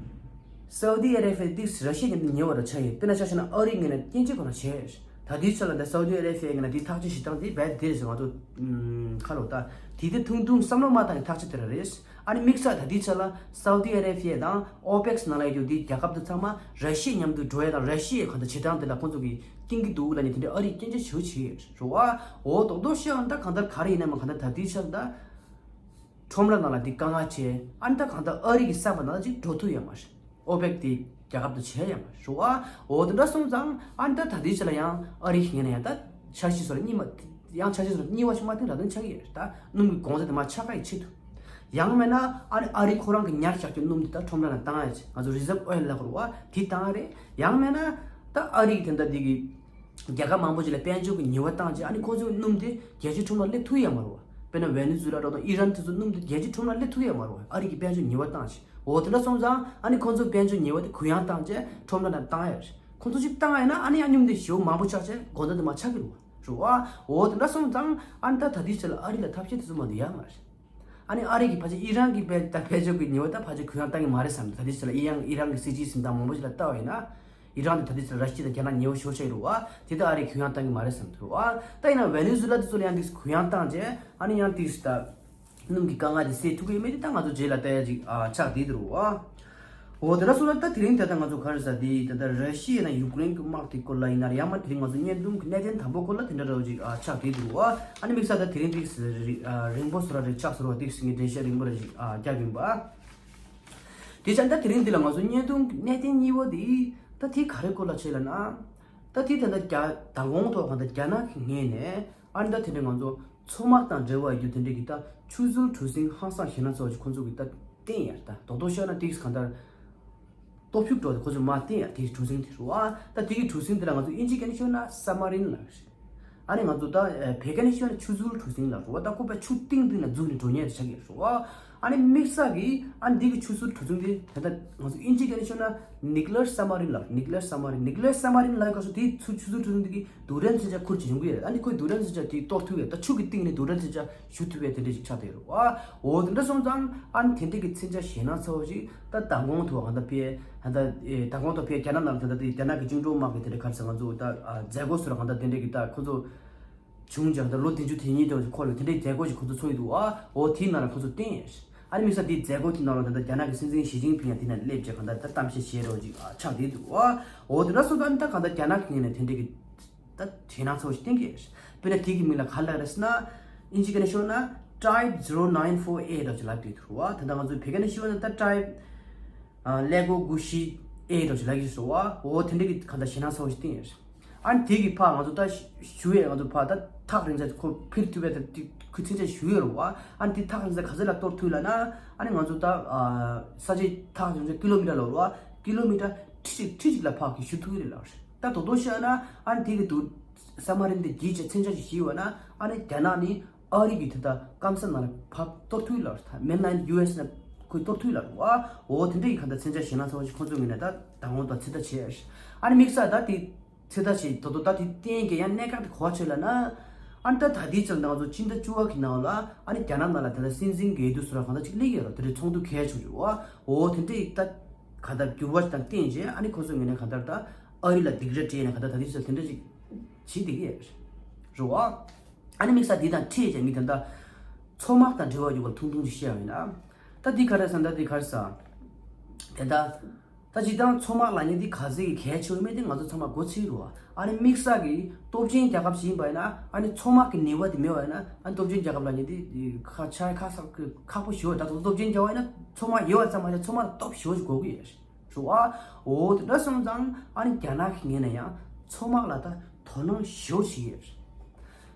སའུ་ཏི་ཨ་རེ་བྷི་ཡ་དེ་ར་ཤི་ཡ་མཉམ་དུ་ཉེ་བར་ཆགས་ཡོད། དཔེར་ན་ཆ་བཞག་ན་ཨ་རིའི་ངོས་ནས་སྐྱོན་བརྗོད་གང་ལ་བྱས་ཡོད། ད་དེའི་ཆ་ལ་ད་སའུ་ཏི་ཨ་རེ་བྷི་ཡའི་ངོས་ནས་དེ་ཐག་གཅོད་བྱེད་སྟངས་དེ་རྦད་དེ་རེད་ཟེར་ང་ཚོ་ཁ་ལོ་ད་དེ་དེ་ཐུང་ཐུང་བསམ་བློ་མ་བཏང་ནས་ཐག་གཅོད་དེ་ར་རེད། ཨ་ནི་དམིགས་བསལ་ད་ལྟའི་ཆ་ལ་སའུ་ཏི་ཨ་རེ་བྷི་ཡ་དང་ཨོ་པེག་ནང་ལ་ཡོད་རྒྱུ་འདི་རྒྱལ་ཁབ་དེ་ཚང་མ་ར་ཤི་ཡའི་མཉམ་དུ་འགྲོ་ཡ་དང་ར་ཤི་ཡའི་གང་ལྟར་བྱེད་སྟངས་དེ་ལ་ཁོང་ཚོ་གིས་བསྟུན་གྱི་འདུག་ལབ་ནས་དེ་འདྲའི་ཨ་རིས་སྐྱོན་བརྗོད་ཞེ་པོ་བྱས་ཡོད་རེད་བ། འོ་རྡོག་རྡོག་བཤད་ཡོང་ད་གང་ལྟར་ག་རེ་ཡིན་ན་མ་གང་ལྟར་ད་ལྟའི་ཆ་ལ་ད་ཁྲོམ་ར་ནང་ལ་འདི་དཀའ་ངལ་ཆེ། ཨ་ནི་ད་གང་ལྟར་ཨ་རི་གི་བསམ་པ་ནང་ཅིག་འགྲོ་ཐུབ་ཡོད་མ་རེད། ཨོ་པེག་དེ་རྒྱལ་ཁབ་དང་བྱས་ཡོད་མ་རེད་བ། འོ་དེ་འདྲ་སོང་ཙང་ཨ་ནི་ད་ད་ལྟའི་ཆ་ལ་ཡང་ཨ་རི་ངོས་ནས་ཡང་ད་འཆར་གཞི་བཟོ་ལ་གཉིས་མ་ཡང་འཆར་གཞི་བཟོ་ལ་གཉིས་པ་ཞིག་མ་བཏོན་ད་དུང་ཆགས་ཀྱི་ཡོད་རེད། ད་སྣུམ་གྱི་གོང་ཚད་དེ་མར་ཆག་ག་ཡི་ཆེད་དུ། ཡང་མིན་ན་ཨ་ནི་ཨ་རི་ཁོ་རང་གི་ཉར་བཞག་རྒྱུ་སྣུམ་དེ་ད་ཁྲོམ་ར་ནང་བཏང་ཡ་ཆེད་ང་ཚོ་རི་ཛརབ་ཨོ་ཡལ་ལབ་དགོས་རེད་བ། དེ་བཏང་ཡ་རེད། ཡང་མིན་ན་ད་ཨ་རི་གི་དེ་འདྲ་དེ་གི་རྒྱལ་ཁབ་མང་པོ་ཅིག་ལ་དཔལ་འབྱོར་གྱི་ཉེས་པ་བཏང་རྗེས་ཨ་ནི་ཁོ་ཚོའི་སྣུམ་དེ་རྒྱལ་སྤྱིའི་ཁྲོམ་ལ་སླེབས་ཐུབ་ཡོད་མ་རེད་བ། དཔེར་ན་ཝེ་ནེ་ཛུ་ལ་འགྲོ་དང་ཨི་རན་དེ་ཚོའི་སྣུམ་དེ་རྒྱལ་སྤྱིའི་ཁྲོམ་ལ་སླེབས་ཐུབ་ཡོད་མ་རེད་བ། ཨ་རི་གི་དཔལ་འབྱོར་ཉེས་པ་བཏང་རྗེས། འོ་དེ་འདྲ་སོང་ཙང་ཨ་ནི་ཁོ་ཚོའི་དཔལ་འབྱོར་ཉེས་པ་དེ་གུ་ཡངས་བཏང་རྗེས་ཁྲོམ་ལ་ནང་བཏང་ཡོད་རེད། ཁོ་ཚོ་ཅིག་བཏང་ཡོད་ན་ཨ་ནི་ཡང་སྣུམ་དེ་ཞེ་པོ་མང་པོ་ཆགས་རྗེས་གོང་ཚད་དེ་མར་ཆག་གི་རེད་བ། རེད་བ། འོ་དེ་འདྲ་སོང་ཙང་ཨ་ནི་ད་ད་ལྟའི་ཆ་ལ་ཨ་རི་ལ་ཐབས་ཤེས་དེ་ཚོ་མ་གཏོགས་ཡོད་མ་རེད། ཨ་ནི་ཨ་རི་གི་ཕལ་ཆེར་ཨི་རན་གྱི་དཔལ་ད་དཔལ་འབྱོར་གྱི་ཉེས་པ་ད་ཕལ་ཆེར་གུ་ཡངས་བཏང་གི་མ་རེད་བསམ། ད་ལྟའི་ཆ་ལ་ཨི་རན་ཨི་རན་གྱི་སྲིད་ཇུས་ཟིན་སྟངས་མང་པོ་ཞིག་ལ་བལྟ་བ་ཡིན་ན། ཨི་རན་དེ་ད་དེ་ཚོ་ར་ཤི་ཡ་དང་རྒྱ་ནག་ཉེ་བོ་ཤོར་ཤག་རེད་བ། དེ་ད་ཨ་རིས་གུ་ཡངས་བཏང་གི་མ་རེད་བསམ་འདུག་བ། ད་ཡིན་ན་ཝེ་ནེ་ཛུ་ལ་དེ་ཚོ་ལ་ཡང་དེ་གུ་ཡངས་བཏང་རྗེས་ཨ་ནི་ཡང་དེ་ད་སྣུམ་གྱི་དཀའ་ངལ་དེ་སེལ་ཐུབ་ཀྱི་ཡོད་མེད་དེ་ད་ང་ཚོ་རྗེས་ལ་ལྟ་ཡ་ཅིག་ཨ་ཆགས་བསྡད་འདུག་བ། འོ་དེ་འདྲ་སོང་ན་ད་དེ་རིང་ད་ལྟ་ང་ཚོ་ག་རེ་ཟེར་དེ་ད་ལྟ་ར་ཤི་ཡ་དང་ཡུཀ་རེན་གྱི་དམག་དེ་སྐོར་ལ་ཡིན་ན་རེད། ཡང་མ་དེ་རིང་ང་ཚོ་བརྙན་ཐུང་གི་གནད་དོན་དང་པོ་སྐོར་ལ་དེ་འདྲ་འདྲ་བོ་ཅིག་ཨ་ཆགས་བསྡད་འདུག་བ། ཨ་ནི་དམིགས་བསལ་ད་དེ་རིང་དེ་རིང་པོ་བཟོ་འདྲ་རེ་ཆགས་སོང་བ། དེ་ངས་འགྲེལ་བཤད་རིང་པོ་རེ་ཅིག་ཨ་རྒྱབ་ཡིན་པ། དེ་ཙང་ད་དེ་རིང་འདི་ལ་ང་ཚོ་བརྙན་ཐུང་གི་གནད་དོན་གཉིས་པ་དེ་ད་དེ་ག་རེ་སྐོར་ལ་བྱས་ལབ་ན། ད་དེ་ད་ལྟ་རྒྱ་མདང་དགོང་ཐོག་གང་ལྟར་རྒྱ་ནག་གི་ངོས་ནས་ཨ་ནི་ད་དེ་འདྲ་ང་ཚོ་མཚོ་དམག་དང་འབྲེལ་བ་ཡོད་རྒྱུ་དེ་འདྲ་གི་ད་ཆུ་ཚུར་གྲུ་གཟིངས་ཧང་སང་ཞེད་སྣང་ཚ་བོ་ཞིག་ཁོང་ཚོ་གི་ད་བསྟན་ཡར་ད་རྡོག་རྡོག་བཤད་ན་དེ་གང་ལྟར་སྟོབས་ཤུགས་འགྲོ་དེ་ཁོ་ཚོས་མར་བསྟན་ཡ་དེའི་གྲུ་གཟིངས་དེ་རེད་བ། ད་དེ་གི་གྲུ་གཟིངས་དེ་ལ་ང་ཚོ་ཨིན་ཇི་སྐད་ནས་ཤོད་ན་སབ་མ་རིན་ལབ་རེད། ཨ་ནི་ང་ཚོ་ད་བོད་སྐད་ནས་ཤོད་ན་ཆུ་ཚུར་གྲུ་གཟིངས་ལབ་རེད་བ། ད་ཁོ་པའི་ཆུ་གཏིང་གཏིང་ལ་འཛུལ་ནས་འགྲོ་མཁན་དེ་ཆགས་ཀྱི་རེད་བ། ཨ་ནི་དམིགས་བསལ་གི་ཨ་ནི་དེ་གི་ཆུ་ཚུར་གྲུ་གཟིངས་དེ་ད་ལྟ་ང་ཚོ་ཨིན་ཇི་སྐད་ནས་ཤོད་ན་ནིག་ལར་སབ་མ་རིན་ལབ། ནིག་ལར་སབ་མ་རིན། ནིག་ལར་སབ་མ་རིན་ལབ་སྐབས་སུ་དེ་ཆུ་ཆུ་ཚུར་གྲུ་གཟིངས་དེ་གི་རྡུལ་ཕྲན་མཚོན་ཆ་ཁུར་གྱི་ཡོང་གི་ཡོད་རེད། ཨ་ནི་ཁོས་རྡུལ་ཕྲན་མཚོན་ཆ་དེ་གཏོར་ཐུབ་ཡོད། ད་ཆུ་གི་གཏིང་ནས་རྡུལ་ཕྲན་མཚོན་ཆ་ཞུ་ཐུབ་པའི་དེ་འདྲ་ཞིག་ཆགས་བསྡད་ཡོད་རེད་བ། འོ་དེ་འདྲ་སོང་ཙང་ཨ་ནི་དེ་འདྲ་གི་མཚོན་ཆ་ཞེད་སྣང་ཚ་བོ་ཞིག་ད་མདང་དགོང་ཐོག་གང་ལྟར་ཕེ་ད་ལྟ་ཨེ་མདང་དགོང་ཐོག་ཕེ་རྒྱ་ནག་ནང་ད་ལྟ་དེ་རྒྱ་ནག་གི་བཅིངས་འགྲོལ་དམག་གི་དེ་འདྲ་ག་རེ་ཟེར་ང་ཚོ་ད་ཨ་མཛད་སྒོ་སོགས་ལ་གང་ལྟར་དེ་འདྲ་གི་ད་ཁོ་ཚོ་བྱུང་ཅིག་ད་ལོ་བདུན་ཅུ་དོན་གཉིས་དེ་འཁོར་བའི་དེ་འདྲའི་མཛད་སྒོ་ཞིག་ཁོ་ཚོ་ཚོགས་ཀྱི་འདུག་བ། འོ་དེའི་ནང་ལ་ཁོ་ཚོ་བསྟན་ཡོད། ཨ་ནི་དམིགས་བསལ་དེའི་མཛད་སྒོ་དེ་ནང་ལ་ད་ལྟ་རྒྱ་ནག་གི་སྲིད་འཛིན་ཞི་ཅིན་ཕིང་ཡང་དེ་ན་སླེབས་བྱས་གང་ལྟར་ད་གཏམ་བཤད་བྱས་རོགས་ཅིག་ཨ་ཆགས་བསྡད་འདུག་བ། འོ་དེ་འདྲ་སོང་ཙང་ད་གང་ལྟར་རྒྱ་ནག་གི་ངོས་ནས་དེ་འདྲའི་གི་ད་ཞེད་སྣང་ཚ་བོ་ཞིག་བསྟན་གྱི་ཡོད། དཔེར་ན་དེ་གི་མིང་ལ་ག་རེ་ལབ་རེད་ཟེར་ན། ཨིན་ཇི་སྐད་ནས་ཤོད་ན་Type zero nine four A འདྲ་ཅིག་ལབ་ཀྱི་འདུག་བ། ད་ལྟ་ང་ཚོ་བོད་སྐད་ནས་ཤོད་ན་ད་Type ཨ་ཀླད་ཀོར་དགུ་བཞི་A འདྲ་ཅིག་ལབ་ཀྱི་འདུག་བ། འོ་དེ་འདྲ་གི་གང་ལྟར་ཞེད་སྣང་ཚ་བོ་ཞིག་བསྟན་ཡོད། ཨ་ནི་དེ་གི་ཕར་ང་ཚོ་ད་ཞུ་ཡས་ང་ཚོ་ཕར་ད་ཐག་རིང་ཚད་ཁོ་འཕུར་ཐུབ་པའི་ད་དེ་ཁོ་མཚོན་ཆ་ཞུ་ཡོད་རེད་བ། ཨ་ནི་དེ་ཐག་རིང་ཚད་ག་ཚོད་ལ་གཏོར་ཐུབ་ལབ་ན། ཨ་ནི་ང་ཚོ་ད་ཨ་ས་ཆའི་ཐག་རིང་ཚད་ཀི་ལོ་མི་ཊར་ལབ་རེད་བ། ཀི་ལོ་མི་ཊར་ཁྲི་གཅིག་ཁྲི་གཅིག་ལ་ཕར་གི་ཞུ་ཐུབ་ཀྱི་རེད་ལབ་རེད། ད་རྡོག་རྡོག་བཤད་ན་ཨ་ནི་དེ་གི་དུ་སབ་མ་རིན་དེ་བརྒྱུད་བྱས་མཚོན་ཆ་ཞིག་བཞག་པ་ན་ཨ་ནི་རྒྱ་ནག་ནི་ཨ་རི་གི་དེ་ད་སྐམ་ས་ནང་ལ་ཕར་གཏོར་ཐུབ་ཀྱི་ལབ་རེད། ད་མེན་ལའིན་ཡུ་ཨེས་ནས་ཁོས་གཏོར་ཐུབ་ཀྱི་ལབ་རེད་བ། འོ་དེ་འདྲ་གི་གང་ལྟར་མཚོན་ཆ་ཞེད་སྣང་ཚ་བོ་ཞིག་ཁོ་ཚོའི་ངོས་ནས་ད་མདང་དགོང་ད་ཚོད་ལྟ་བྱས། ཨ་ནི་དམིགས་བསལ་ད་དེ་ཚོད་ལྟ་བྱས་ད་དུང་ད་དེ་བསྟན་གྱི་ཡང་གནད་འགག་དེ་ག་པར་ཆགས་ལབ་ན། ཨ་ནི་ད་ད་ལྟའི་ཆར་ང་ཚོ་སྤྱི་ཟླ་བཅུ་པ་གི་ནང་ལ་ཨ་ནི་རྒྱ་ནག་ནང་ལ་ད་ལྟ་སྲིད་འཛིན་འོས་བསྡུ་སོགས་ལ་གང་ལྟར་ཅིག་སླེབས་ཡོད་རེད། དེ་འདྲའི་ཚོགས་འདུ་གལ་ཆེ་ཞིག་འོ་དེ་འདྲའི་ད་གང་ལྟར་འགྱུར་བ་ཞིག་དང་བསྟན་རྗེས་ཨ་ནི་ཁོ་ཚོའི་ངོས་ནས་གང་ལྟར་ད་ཨ་རི་ལ་སྡིགས་ར་སྤྲད་ནས་གང་ལྟར་ད་ལྟའི་ཆར་དེ་འདྲ་ཅིག་བྱེད་བསྡད་ཀྱི་ཡོད་རེད་བ། ཨ་ནི་དམིགས་བསལ་འདི་དང་འཁྲིལ་བྱས་ངས་ད་ལྟ་མཚོ་དམག་དང་འབྲེལ་བ་ཡོད་པ་ཐུང་ཐུང་ཅིག་བཤད་པ་ཡིན་ན། ད་འདི་ག་རེ་ཟེར་ན་ད་འདི་ག་རེ་ཟེར། དེ་ད། ད་སྤྱིར་བཏང་མཚོ་དམག་ལབ་མཁན་འདི་ག་ཚད་ཀྱི་གལ་ཆེ་བ་མེད་དེ་ང་ཚོ་ཚང་མ་མགོ་ཚོས་རེད་བ། ཨ་ནི་དམིགས་བསལ་གྱི་སྟོབས་ཆེན་རྒྱལ་ཁབ་ཅིག་ཡིན་པ་ཡིན་ན་ཨ་ནི་མཚོ་དམག་གི་ནུས་པ་དེ་མེད་པ་ཡིན་ན་ཨ་ནི་སྟོབས་ཆེན་རྒྱལ་ཁབ་ལབ་མཁན་འདི་ཁག་ཆེ་ཁག་ཁག་པོ་ཞེ་པོ། ད་དུང་སྟོབས་ཆེན་རྒྱལ་ཁབ་ཡིན་ན་མཚོ་དམག་ཡོད་པ་ཙམ་མ་ཟད་མཚོ་དམག་ལ་སྟོབས་ཞེ་པོ་ཞིག་དགོས་ཀྱི་ཡོད་རེད་བ། འོ་དེ་འདྲ་སོང་ཙང་ཨ་ནི་རྒྱ་ནག་གི་ངོས་ནས་ཡང་མཚོ་དམག་ལ་ད་དོ་སྣང་ཞེ་པོ་བྱེད་ཀྱི་ཡོད་རེད།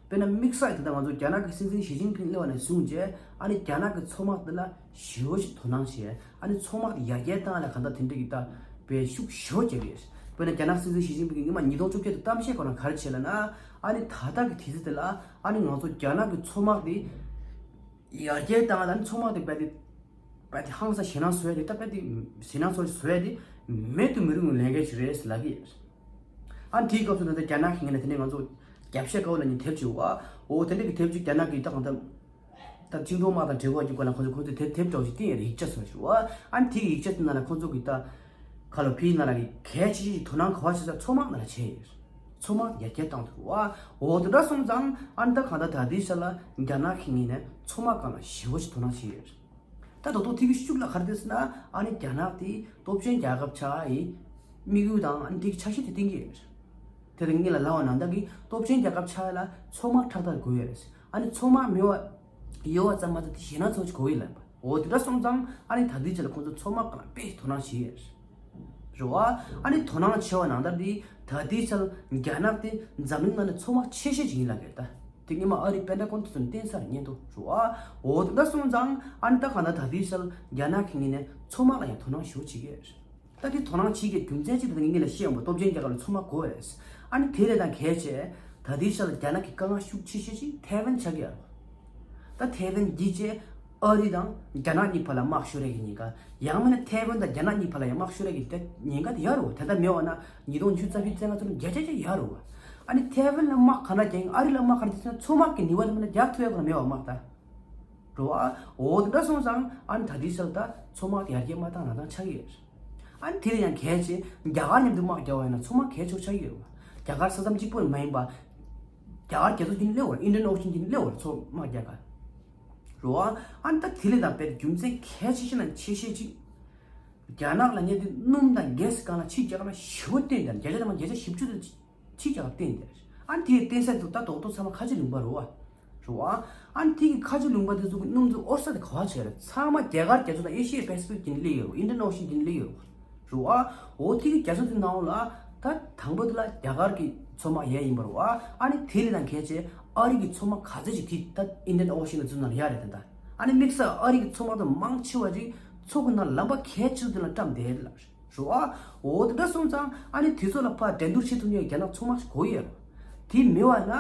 དཔེར་ན་དམིགས་བསལ་དེ་ད་ང་ཚོ་རྒྱ་ནག་གི་སྲིད་འཛིན་ཞི་ཅིན་ཕིང་སླེབས་པ་ནས་བཟུང་བྱས་ཨ་ནི་རྒྱ་ནག་གི་མཚོ་དམག་འདི་ལ་ཞེ་པོ་ཞིག་དོ་སྣང་བྱས། ཨ་ནི་མཚོ་དམག་དེ་ཡར་རྒྱས་བཏང་ལ་གང་ལྟར་དེ་འདྲ་གི་ད་དཔེ་ཤུགས་ཞེ་པོ་བརྒྱབ་ཡོད། དཔེར་ན་རྒྱ་ནག་སྲིད་འཛིན་ཞི་ཅིན་ཕིང་གིས་སྔོན་མ་ཉིས་སྟོང་བཅོ་བརྒྱད་དུ་གཏམ་བཤད་ཁོ་ན་ག་རེ་བྱས་ལབ་ན། ཨ་ནི་ད་ལྟ་གི་དུས་ཚོད་དེ་ལ་ཨ་ནི་ང་ཚོ་རྒྱ་ནག་གི་མཚོ་དམག་དེ་ཡར་རྒྱས་བཏང་ལ་ཨ་ནི་མཚོ་དམག་དེ་དཔེ་དེ་དཔེ་དེ་ཧང་སང་ཞེད་སྣང་བཟོ་ཡ་དེ་ད་དཔེ་དེ་ཞེད་སྣང་བཟོ་བཟོ་ཡ་དེ་མེད་དུ་མི་རུང་བའི་ལས་འགན་ཞིག་རེད་ཟེར་ལབ་ཀྱི་ཡོད། ཨ་ནི་དེའི་སྐབས་སུ་ད་ལྟ་རྒྱ་ནག་གི་ངོས་ནས་དེ་ནས་ང་ཚོ་རྒྱབ་བཤད་དཀའ་བོ་ལབ་མཁན་དེབ་ཅིག་ཡོད་བ། འོ་དེ་འདྲ་གི་དེབ་ཅིག་རྒྱ་ནག་གི་ད་གང་ལྟར་ད་བཅིངས་འགྲོལ་དམག་དང་འབྲེལ་བ་ཡོད་པ་ལ་ཁོ་ཚོ་ཁོ་ཚོས་དེབ་དེབ་འདྲ་བོ་ཞིག་བཏིང་ཡོད་རེད། ཡིག་ཆ་བཟོ་ཞིག་བ། ཨ་ནི་དེ་གི་ཡིག་ཆ་དེ་ནང་ལ་ཁོ་ཚོ་གི་ད་ག་ལོ་ཕིའི་ནང་ལ་གི་གལ་ཆེ་ཤོས་དོ་སྣང་ག་པར་བྱེད་ས་མཚོ་དམག་ནང་ལ་བྱས་ཡོད། མཚོ་དམག་ཡར་རྒྱས་བཏང་ཐུབ་བ། འོ་དེ་འདྲ་སོང་ཙང་ཨ་ནི་ད་གང་ལྟར་ད་ལྟའི་ཆ་ལ་རྒྱ་ནག་གི་ངོས་ནས་མཚོ་དམག་སྒང་ལ་ཞེ་པོ་ཞིག་དོ་སྣང་བྱས་ཡོད། ད་རྡོག་རྡོག་ཐིག་གི་ཤུགས་ལ་ག་རེ་བསྡད་ཟེར་ན་ཨ་ནི་རྒྱ་ནག་དེ་སྟོབས་ཆེན་རྒྱལ་ཁབ་ཆགས་ཡི་དམིགས་ཡུལ་དང་ཨ་ནི་དེ་གི་འཆར་གཞི་དེ་བཏིང་གི་ཡོད་རེད། དེ་རིང་ངེད་ལ་ལབ་པ་ནང་ལྟར་གི་སྟོབས་ཆེན་རྒྱལ་ཁབ་ཆགས་ཡ་ལ་མཚོ་དམག་ཁྲག་ཐག་དགོས་ཡོད་རེད། ཨ་ནི་མཚོ་དམག་མེད་པ་ཡོད་པ་ཙམ་མ་ཟད་དེ་ཞེད་སྣང་ཚ་བོ་ཞིག་དགོས་ཡོད་ལབ་པ། འོ་དེ་འདྲ་སོང་ཙང་ཨ་ནི་ད་ལྟའི་ཆ་ལ་ཁོང་ཚོ་མཚོ་དམག་སྒང་ལ་དཔེ་ཞིག་དོ་སྣང་བྱེད་ཡོད་རེད། རེད་བ། ཨ་ནི་དོ་སྣང་ཆེ་བ་ནང་ལྟར་དེ་ད་ལྟའི་ཆར་རྒྱ་ནག་དེ་འཛམ་གླིང་ནང་ནས་མཚོ་དམག་ཆེ་ཤོས་ཅིག་ཡིན་ལབ་ཀྱི་རེད་ད། དེ་སྔོན་མ་ཨ་རིའི་པེན་ཏ་གོན་དེ་ཚོ་ནས་བསྟན་ཚར་རེད་སྙན་ཐོ། རེད་བ། འོ་དེ་འདྲ་སོང་ཙང་ཨ་ནི་ད་གང་ལྟར་ད་ལྟའི་ཆར་རྒྱ་ནག་གི་ངོས་ནས་མཚོ་དམག་ལ་ཡང་དོ་སྣང་ཞེ་པོ་བྱེད་ཀྱི་རེད། ད་དེ་དོ་སྣང་བྱེད་ཀྱི་རྒྱུ་མཚན་གཅིག་དེ་ངས་ངེད་ལ་བཤད་ཡོང་བ་སྟོབས་ཆེན་རྒྱལ་ཁབ་ལ་མཚོ་དམག་དགོས་རེད། ཨ་ནི་དེ་རེད་དང་གལ་ཆེ། ད་ལྟའི་ཆར་ལ་རྒྱ་ནག་གི་དཀའ་ངལ་ཤུགས་ཆེ་ཤོས་ཅིག་ཐའེ་ཝན་ཆགས་ཀྱི་ཡོད་རེད། ད་ཐའེ་ཝན་བརྒྱུད་བྱས་ཨ་རི་དང་རྒྱ་ནག་གཉིས་བར་ལ་དམག་ཤོར་ཡ་གི་ཉེན་ཁ། ཡང་མིན་ན་ཐའེ་ཝན་དང་རྒྱ་ནག་གཉིས་བར་ལ་ཡང་དམག་ཤོར་ཡ་གི་དེ་ཉེན་ཁ་དེ་ཡོད་རེད་བ། དེ་ལྟར་མེད་པ་ན་ཉིས་སྟོང་ཉི་ཤུ་རྩ་བཞི་རྩ་ལྔ་ཚོ་ལ་བརྒྱ་ཆ་བརྒྱ་ཡོད་རེད་བ། ཨ་ནི་ཐའེ་ཝན་ལ་དམག་ག་འདྲ་རྒྱག་ཡིན། ཨ་རི་ལ་དམག་ག་འདྲ་རྒྱག་ཡིན་ན་མཚོ་དམག་གི་ནུས་པ་དེ་མིན་ན་རྒྱག་ཐུབ་ཡ་ག་ལ་མེད་པ་དམག་ད། རེད་བ། འོ་དེ་འདྲ་སོང་ཙང་ཨ་ནི་ད་ལྟའི་ཆར་ད་མཚོ་དམག་དེ་ཡར་རྒྱས་མ་བཏང་ན་ད་ཆགས་ཀྱི་ཡོད་རེད། ཨ་ནི་དེ་ལས་ཡང་གལ་ཆེ་རྒྱ་གར་མཉམ་དུ་དམག་རྒྱག་པ་ཡིན་ན་མཚོ་དམག་གལ་ཆེ་ཆགས་ཀྱི་ཡོད་རེད་བ། རྒྱ་གར་ས་མཚམས་གཅིག་པོ་མ་ཡིན་པ། རྒྱ་གར་རྒྱ་མཚོ་དེ་ནས་སླེབས་ཡོད་རེད། Indian Ocean་དེ་ནས་སླེབས་ཡོད་རེད། མཚོ་དམག་རྒྱག་ག་རེད་བ། ཨ་ནི་ད་དེ་ལས་ད་དཔེ་རྒྱུ་མཚན་གལ་ཆེ་ཤོས་ནང་ཆེ་ཤོས་གཅིག་རྒྱ་ནག་ལ་ངས་དེ་སྣུམ་དང་གྷེ་སི་སྒང་ལ་ཕྱི་རྒྱལ་ཁབ་ལ་ཞེ་པོ་བརྟེན་ཀྱང་བརྒྱ་ཆ་དང་བརྒྱ་ཆ་བཞི་བཅུ་དང་ཕྱི་རྒྱལ་ཁབ་བརྟེན་ཏེ། ཨ་ནི་དེའི་བརྟེན་ས་དེ་ད་རྡོག་རྡོག་ཚང་མ་ཁ་ཆེ་ལུང་པ་རེད་བ། རེད་བ། ཨ་ནི་དེ་གི་ཁ་ཆེ་ལུང་པ་དེ་ཚོ་གི་སྣུམ་དེ་དབོར་ས་དེ་ག་བ་བྱས་རེད། ཚང་མ་རྒྱ་གར་རྒྱ་མཚོ་དང་ཨེ་ཤི་ཡའི་པེ་སི་ཕིག་དེ་ནས་སླེབས་ཡོད་རེད། Indian Ocean་དེ་ནས་སླེབས་ཡོད་རེད་བ། རེད་བ། འོ་དེ་གི་རྒྱ་མཚོ་དེ་ནང་ལ་ད་དང་པོ་དེ་ལ་རྒྱ་གར་གི་མཚོ་དམག་ཡས་ཡིན་པ་རེད་བ། ཨ་ནི་དེ་ལས་ད་གལ་ཆེ་ཨ་རི་གི་མཚོ་དམག་ག་ཚད་ཅིག་དེ་ད་Indian Ocean་ལ་འཛུལ་ན་ཡག་རེད་ད། ཨ་ནི་དམིགས་བསལ་ཨ་རི་གི་མཚོ་དམག་དང་མང་ཆེ་བ་ཅིག་མཚོ་གི་ནང་ལམ་པ་གལ་ཆེ་ཤོས་དེ་ལ་བཀྲམ་བསྡད་ལ། རེད་བ། འོ་དེ་འདྲ་སོང་ཙང་ཨ་ནི་དེ་ཚོ་ལ་ཕར་འགྲན་བསྡུར་བྱེད་ཐུབ་མཁན་རྒྱ་ནག་མཚོ་དམག་ཞིག་དགོས་ཡོད། དེ་མེད་པ་ན་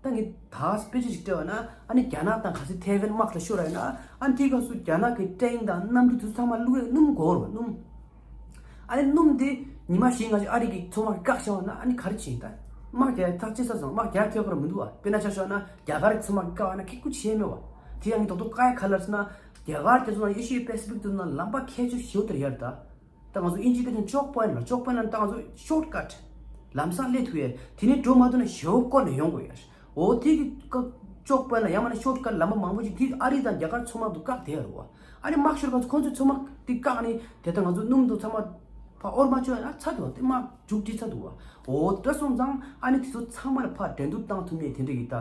ད་ངས་ད་དཔེ་ཆ་ཞིག་སྤྲད་པ་ན་ཨ་ནི་རྒྱ་ནག་དང་གལ་སྲིད་ཐའེ་ཝན་དམག་ལ་ཤོར་བ་ཡིན་ན་ཨ་ནི་དེའི་སྐབས་སུ་རྒྱ་ནག་གི་ཊེང་དང་གནམ་གྲུ་དེ་ཚོ་ཚང་མ་བླུགས་ཡས་སྣུམ་དགོས་རེད་བ། སྣུམ། ཨ་ནི་སྣུམ་དེ་ཉི་མ་བཞི་ལྔ་ཞིག་ཨ་རི་གི་མཚོ་དམག་གིས་བཀག་བཞག་པ་ན་ཨ་ནི་ག་རེ་བྱེད་ཡིན་ད། དམག་རྒྱག་ཐག་ཆོད་ཚར་སོང་། དམག་རྒྱག་ཐུབ་ཀྱི་རེད་མི་འདུག་བ། དཔེར་ན་ཆ་བཞག་ན་རྒྱ་གར་གྱི་མཚོ་དམག་གིས་བཀག་པ་ན་ཁེ་ཁུ་བྱེད་མེད་བ། དེ་ཡང་ངས་རྡོག་རྡོག་བཀག་ཡས་ག་རེ་ལབ་ཟེར་ན། རྒྱ་གར་རྒྱ་མཚོ་དང་ཨེ་ཤི་ཡའི་པེ་སི་ཕིག་དེ་ནང་ལམ་པ་གལ་ཆེ་ཤོས་དེ་རེད་ཡ་ད། ད་ང་ཚོ་དབྱིན་ཇིའི་སྐད་ཆ་ཅོག་པོ་ཡིན་ལ། ཅོག་པོ་ཡིན་ལ་ད་ང་ཚོ་ཤོར་ཀཊ། ལམ་སང་སླེབས་ཐུབ་ཡས། དེ་ནས་འགྲོ་མ་ཐུབ་ན་ཞེ་པོ་བསྐོར་ནས་ཡོང་དགོས་ཡ། འོ་དེ་གི་ཀ་ཅོག་པོ་ཡིན་ལ་ཡང་མིན་ན་ཤོར་ཀཊ་ལམ་པ་མང་པོ་ཞིག་དེ་ཨ་རི་དང་རྒྱ་གར་མཚོ་དམག་དེ་བཀག་བསྡད་ཡོད་རེད་བ། ཨ་ནི་དམག་ཤོར་སྐབས་སུ་ཁོང་ཚོས་མཚོ་དམག་དེ་བཀག་ནས་དེ་ལྟར་ང་ཚོ་སྣུམ་དང་ཚང་མ་ཕར་དབོར་མ་བཅུག་ཡ་ན་ཚར་འདུག་བ། དེ་དམག་མཇུག་སྒྲིལ་ཚར་འདུག་བ། འོ་དེ་འདྲ་སོང་ཙང་ཨ་ནི་དེ་ཚོ་ཚང་མ་ལ་ཕར་འགྲན་བསྡུར་བཏང་ཐུབ་མཁན་དེ་འདྲ་གི་ད།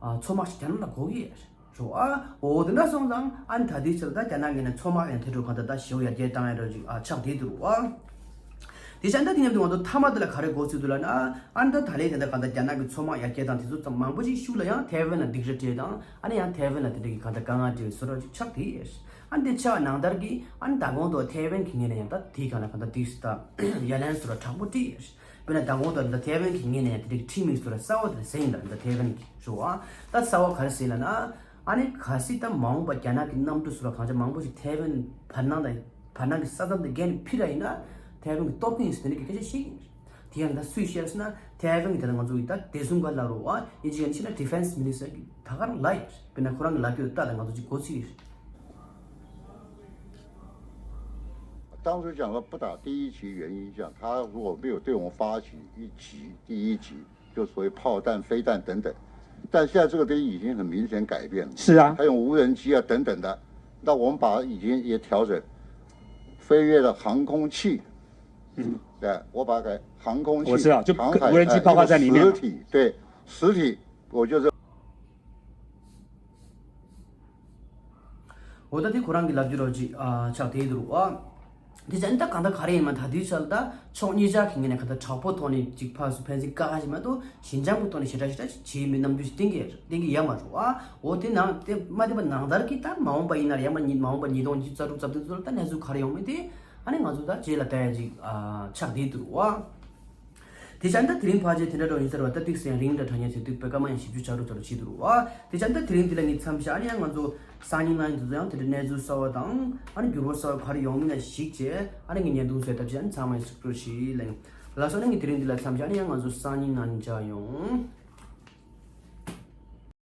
ཨ་མཚོ་དམག་ཞིག་རྒྱ་ནག་ལ་དགོས་ཀྱི་ཡོད་རེད། རེད་བ། འོ་དེ་འདྲ་སོང་ཙང་ཨ་ནི་ད་ལྟའི་ཆར་ད་རྒྱ་ནག་ངོས་ནས་མཚོ་དམག་ཡང་དེ་འདྲ་གང་ལྟར་ད་ཞེ་པོ་ཡར་རྒྱས་བཏང་ཡ་འདྲ་ཅིག་ཨ་ཆགས་བསྡད་འདུག་བ། དེ་བྱས་ད་དེ་མཉམ་དུ་ང་ཚོ་མཐའ་མ་དེ་ལ་ག་རེ་དགོས་ཚུལ་འདུག་ལབ་ན། ཨ་ནི་ད་ད་ལན་དེ་འདྲ་གང་ལྟར་རྒྱ་ནག་གི་མཚོ་དམག་ཡར་རྒྱས་དང་དེ་ཚོ་ཙམ་མང་པོ་ཞིག་ཤུགས་ལ་ཡང་ཐའེ་ཝན་ལ་སྡིགས་ར་སྤྲད་དང་ཨ་ནི་ཡང་ཐའེ་ཝན་ལ་དེ་འདྲ་གི་གང་ལྟར་དཀའ་ངལ་འཕྲད་པའི་བཟོ་འདྲ་ཅིག་ཆགས་བསྡད་ཡོད། ཨ་ནི་དེ་ཆགས་ནང་ལྟར་གྱི་ཨ་ནི་ད་གོང་དུ་ཐའེ་ཝན་གྱི་ངོས་ནས་ཡང་ད་དེའི་སྒང་ལ་གང་ལྟར་དེ་ད་ཡ་ལན་བཟོ་འདྲ་དྲག་པོ་སྤྲད་ཡོད། དཔེར་ན་མདང་དགོང་དང་འདི་ཐའེ་ཝན་གྱི་ངོས་ནས་དེ་འདྲའི་ཁྲིམས་ཡིག་སོགས་ལ་གསར་པ་དེ་ཟིན་ལ། འདི་ཐའེ་ཝན་གྱི་ཞུ་བ་ད་གསར་པ་ག་རེ་ཟིན་ལ་ན། ཨ་ནི་གལ་སྲིད་ད་མ་འོངས་པ་རྒྱ་ནག་གི་གནམ་གྲུ་སོགས་ལ་གང་ཆ་མང་པོ་ཞིག་ཐའེ་ཝན་བར་སྣང་དང་བར་སྣང་གི་ས་མཚམས་དེ་བརྒལ་ནས་ཕྱིན་པ་ཡིན་ན་ཐའེ་ཝན་གྱིས་གཏོར་གྱི་ཡིན་ཟེར་དེ་འདྲ་གི་སྐད་ཆ་བཤད་ཀྱི་ཡིན། དེ་ཡང་ད་སུས་བཤད་ཟེར་ན་ཐའེ་ཝན་གྱི་ད་ལྟ་ང་ཚོ་གི་ད་བདེ་སྲུང་ག་ལ་རོ་ཨ་ཡིན་གཅིག་ཡང་ཕྱིན་ན་ཌི་ཕེན་སི་མི་ནི་སི་ཊར་གྱིས་ད་ག་རང་ལབ་ཡོད། དཔེར་ན་ཁོ་རང་གི་ལབ་རྒྱུ་ད་ལྟ་ང་ཚོ་གཅིག་གོ་ཚིག་ཡོད། 当初讲了不打第一级，原因讲他如果没有对我们发起一级、第一级，就所谓炮弹、飞弹等等，但现在这个东西已经很明显改变了。是啊，他用无人机啊等等的，那我们把已经也调整飞越了航空器，嗯，对，我把改航空器、我知道，就航海无人机爆炸在里面嘛。哎，那个实体，对，实体，我就是 འོ་ད་དེ་ཁོ་རང་གི་ལབ་རྒྱུ་རོ་ཅིག་ཨ་ཆགས་བསྡད་འདུག་ཨ། དེ་ཙང་ད་གང་ལྟར་ག་རེ་ཡིན་མ་ད་དེའི་ཆ་ལ་ད་ཕྱོགས་གཉིས་ཆ་གི་ངོས་ནས་གང་ལྟར་དྲག་པོ་ཐོག་ནས་ཅིག་ཕར་ཚུར་ཕན་ཚུན་བཀག་ཁ་ཞིག་མ་གཏོགས་ཞི་འཇམ་གྱི་ཐོག་ནས་ཞེ་དྲག་ཞེ་དྲག་ཅིག་བྱེད་མི་གནང་རྒྱུ་ཞིག་གཏན་འཁེལ་གཏན་འཁེལ་ཡ་མ་རེད་ཨ། འོ་དེ་ནང་དེ་མ་བསྡད་པ་ནང་ལྟར་གྱི་ད་མ་འོངས་པ་ཡིན་ན་ཡང་མ་ཉིད་མ་འོངས་པ་ཉིས་སྟོང་ཉི་ཤུ་རྩ་དྲུག་རྩ་བདུན་ཚོ་ལ་ད་གནས་ཚུལ་ག་རེ་ཡོང་མིན་དེ་ཨ་ནི་ང་ཚོ་ད་རྗེས་ལ་ལྟ་ཡ་ཅིག་ཨ་ཆགས་བསྡད་འདུག་ཨ། དེ་ཙང་ད་དེ་རིང་ཕལ་ཆེར་དེ་འདྲ་འདྲ་ཡིན་ཟེར་བ་ད་ཏིག་སེ་ཡང་རིང་འདྲ་དྲ་ཉེ་ཚེ་དུས་པེ་ཀ་མ་ཡང་ཞིབ་འཇུག་བྱ་རུ་བྱ་རུ་བྱེད་འདུག་རུ་བ། དེ་ཙང་ད་དེ་རིང་འདི་ལ་ངས་མཚམས་བཞག་ཨ་ནི་ཡང་ང་ཚོ་སང་ཉིན་གནངས་ཉིན་དུ་ཡང་དེ་འདྲ་གནས་ཚུལ་གསར་བ་དང་ཨ་ནི་འགྱུར་བ་གསར་བ་ག་རེ་ཡོང་མིན་ལ་གཞིགས་བྱས་ཨ་ནི་ངས་བརྙན་ཐུང་བཟོས་ཐབས་བྱས་ཨ་ནི་ཚང་མ་ཡང་གཟིགས་རོགས་བྱེད་ལ་ཡང་ལགས་སོ། ཨ་ནི་ངས་དེ་རིང་འདི་ལ་མཚམས་བཞག་ཨ་ནི་ཡང་ང་ཚོ་སང་ཉིན་གནངས་ཉིན་མཇལ་ཡོང་།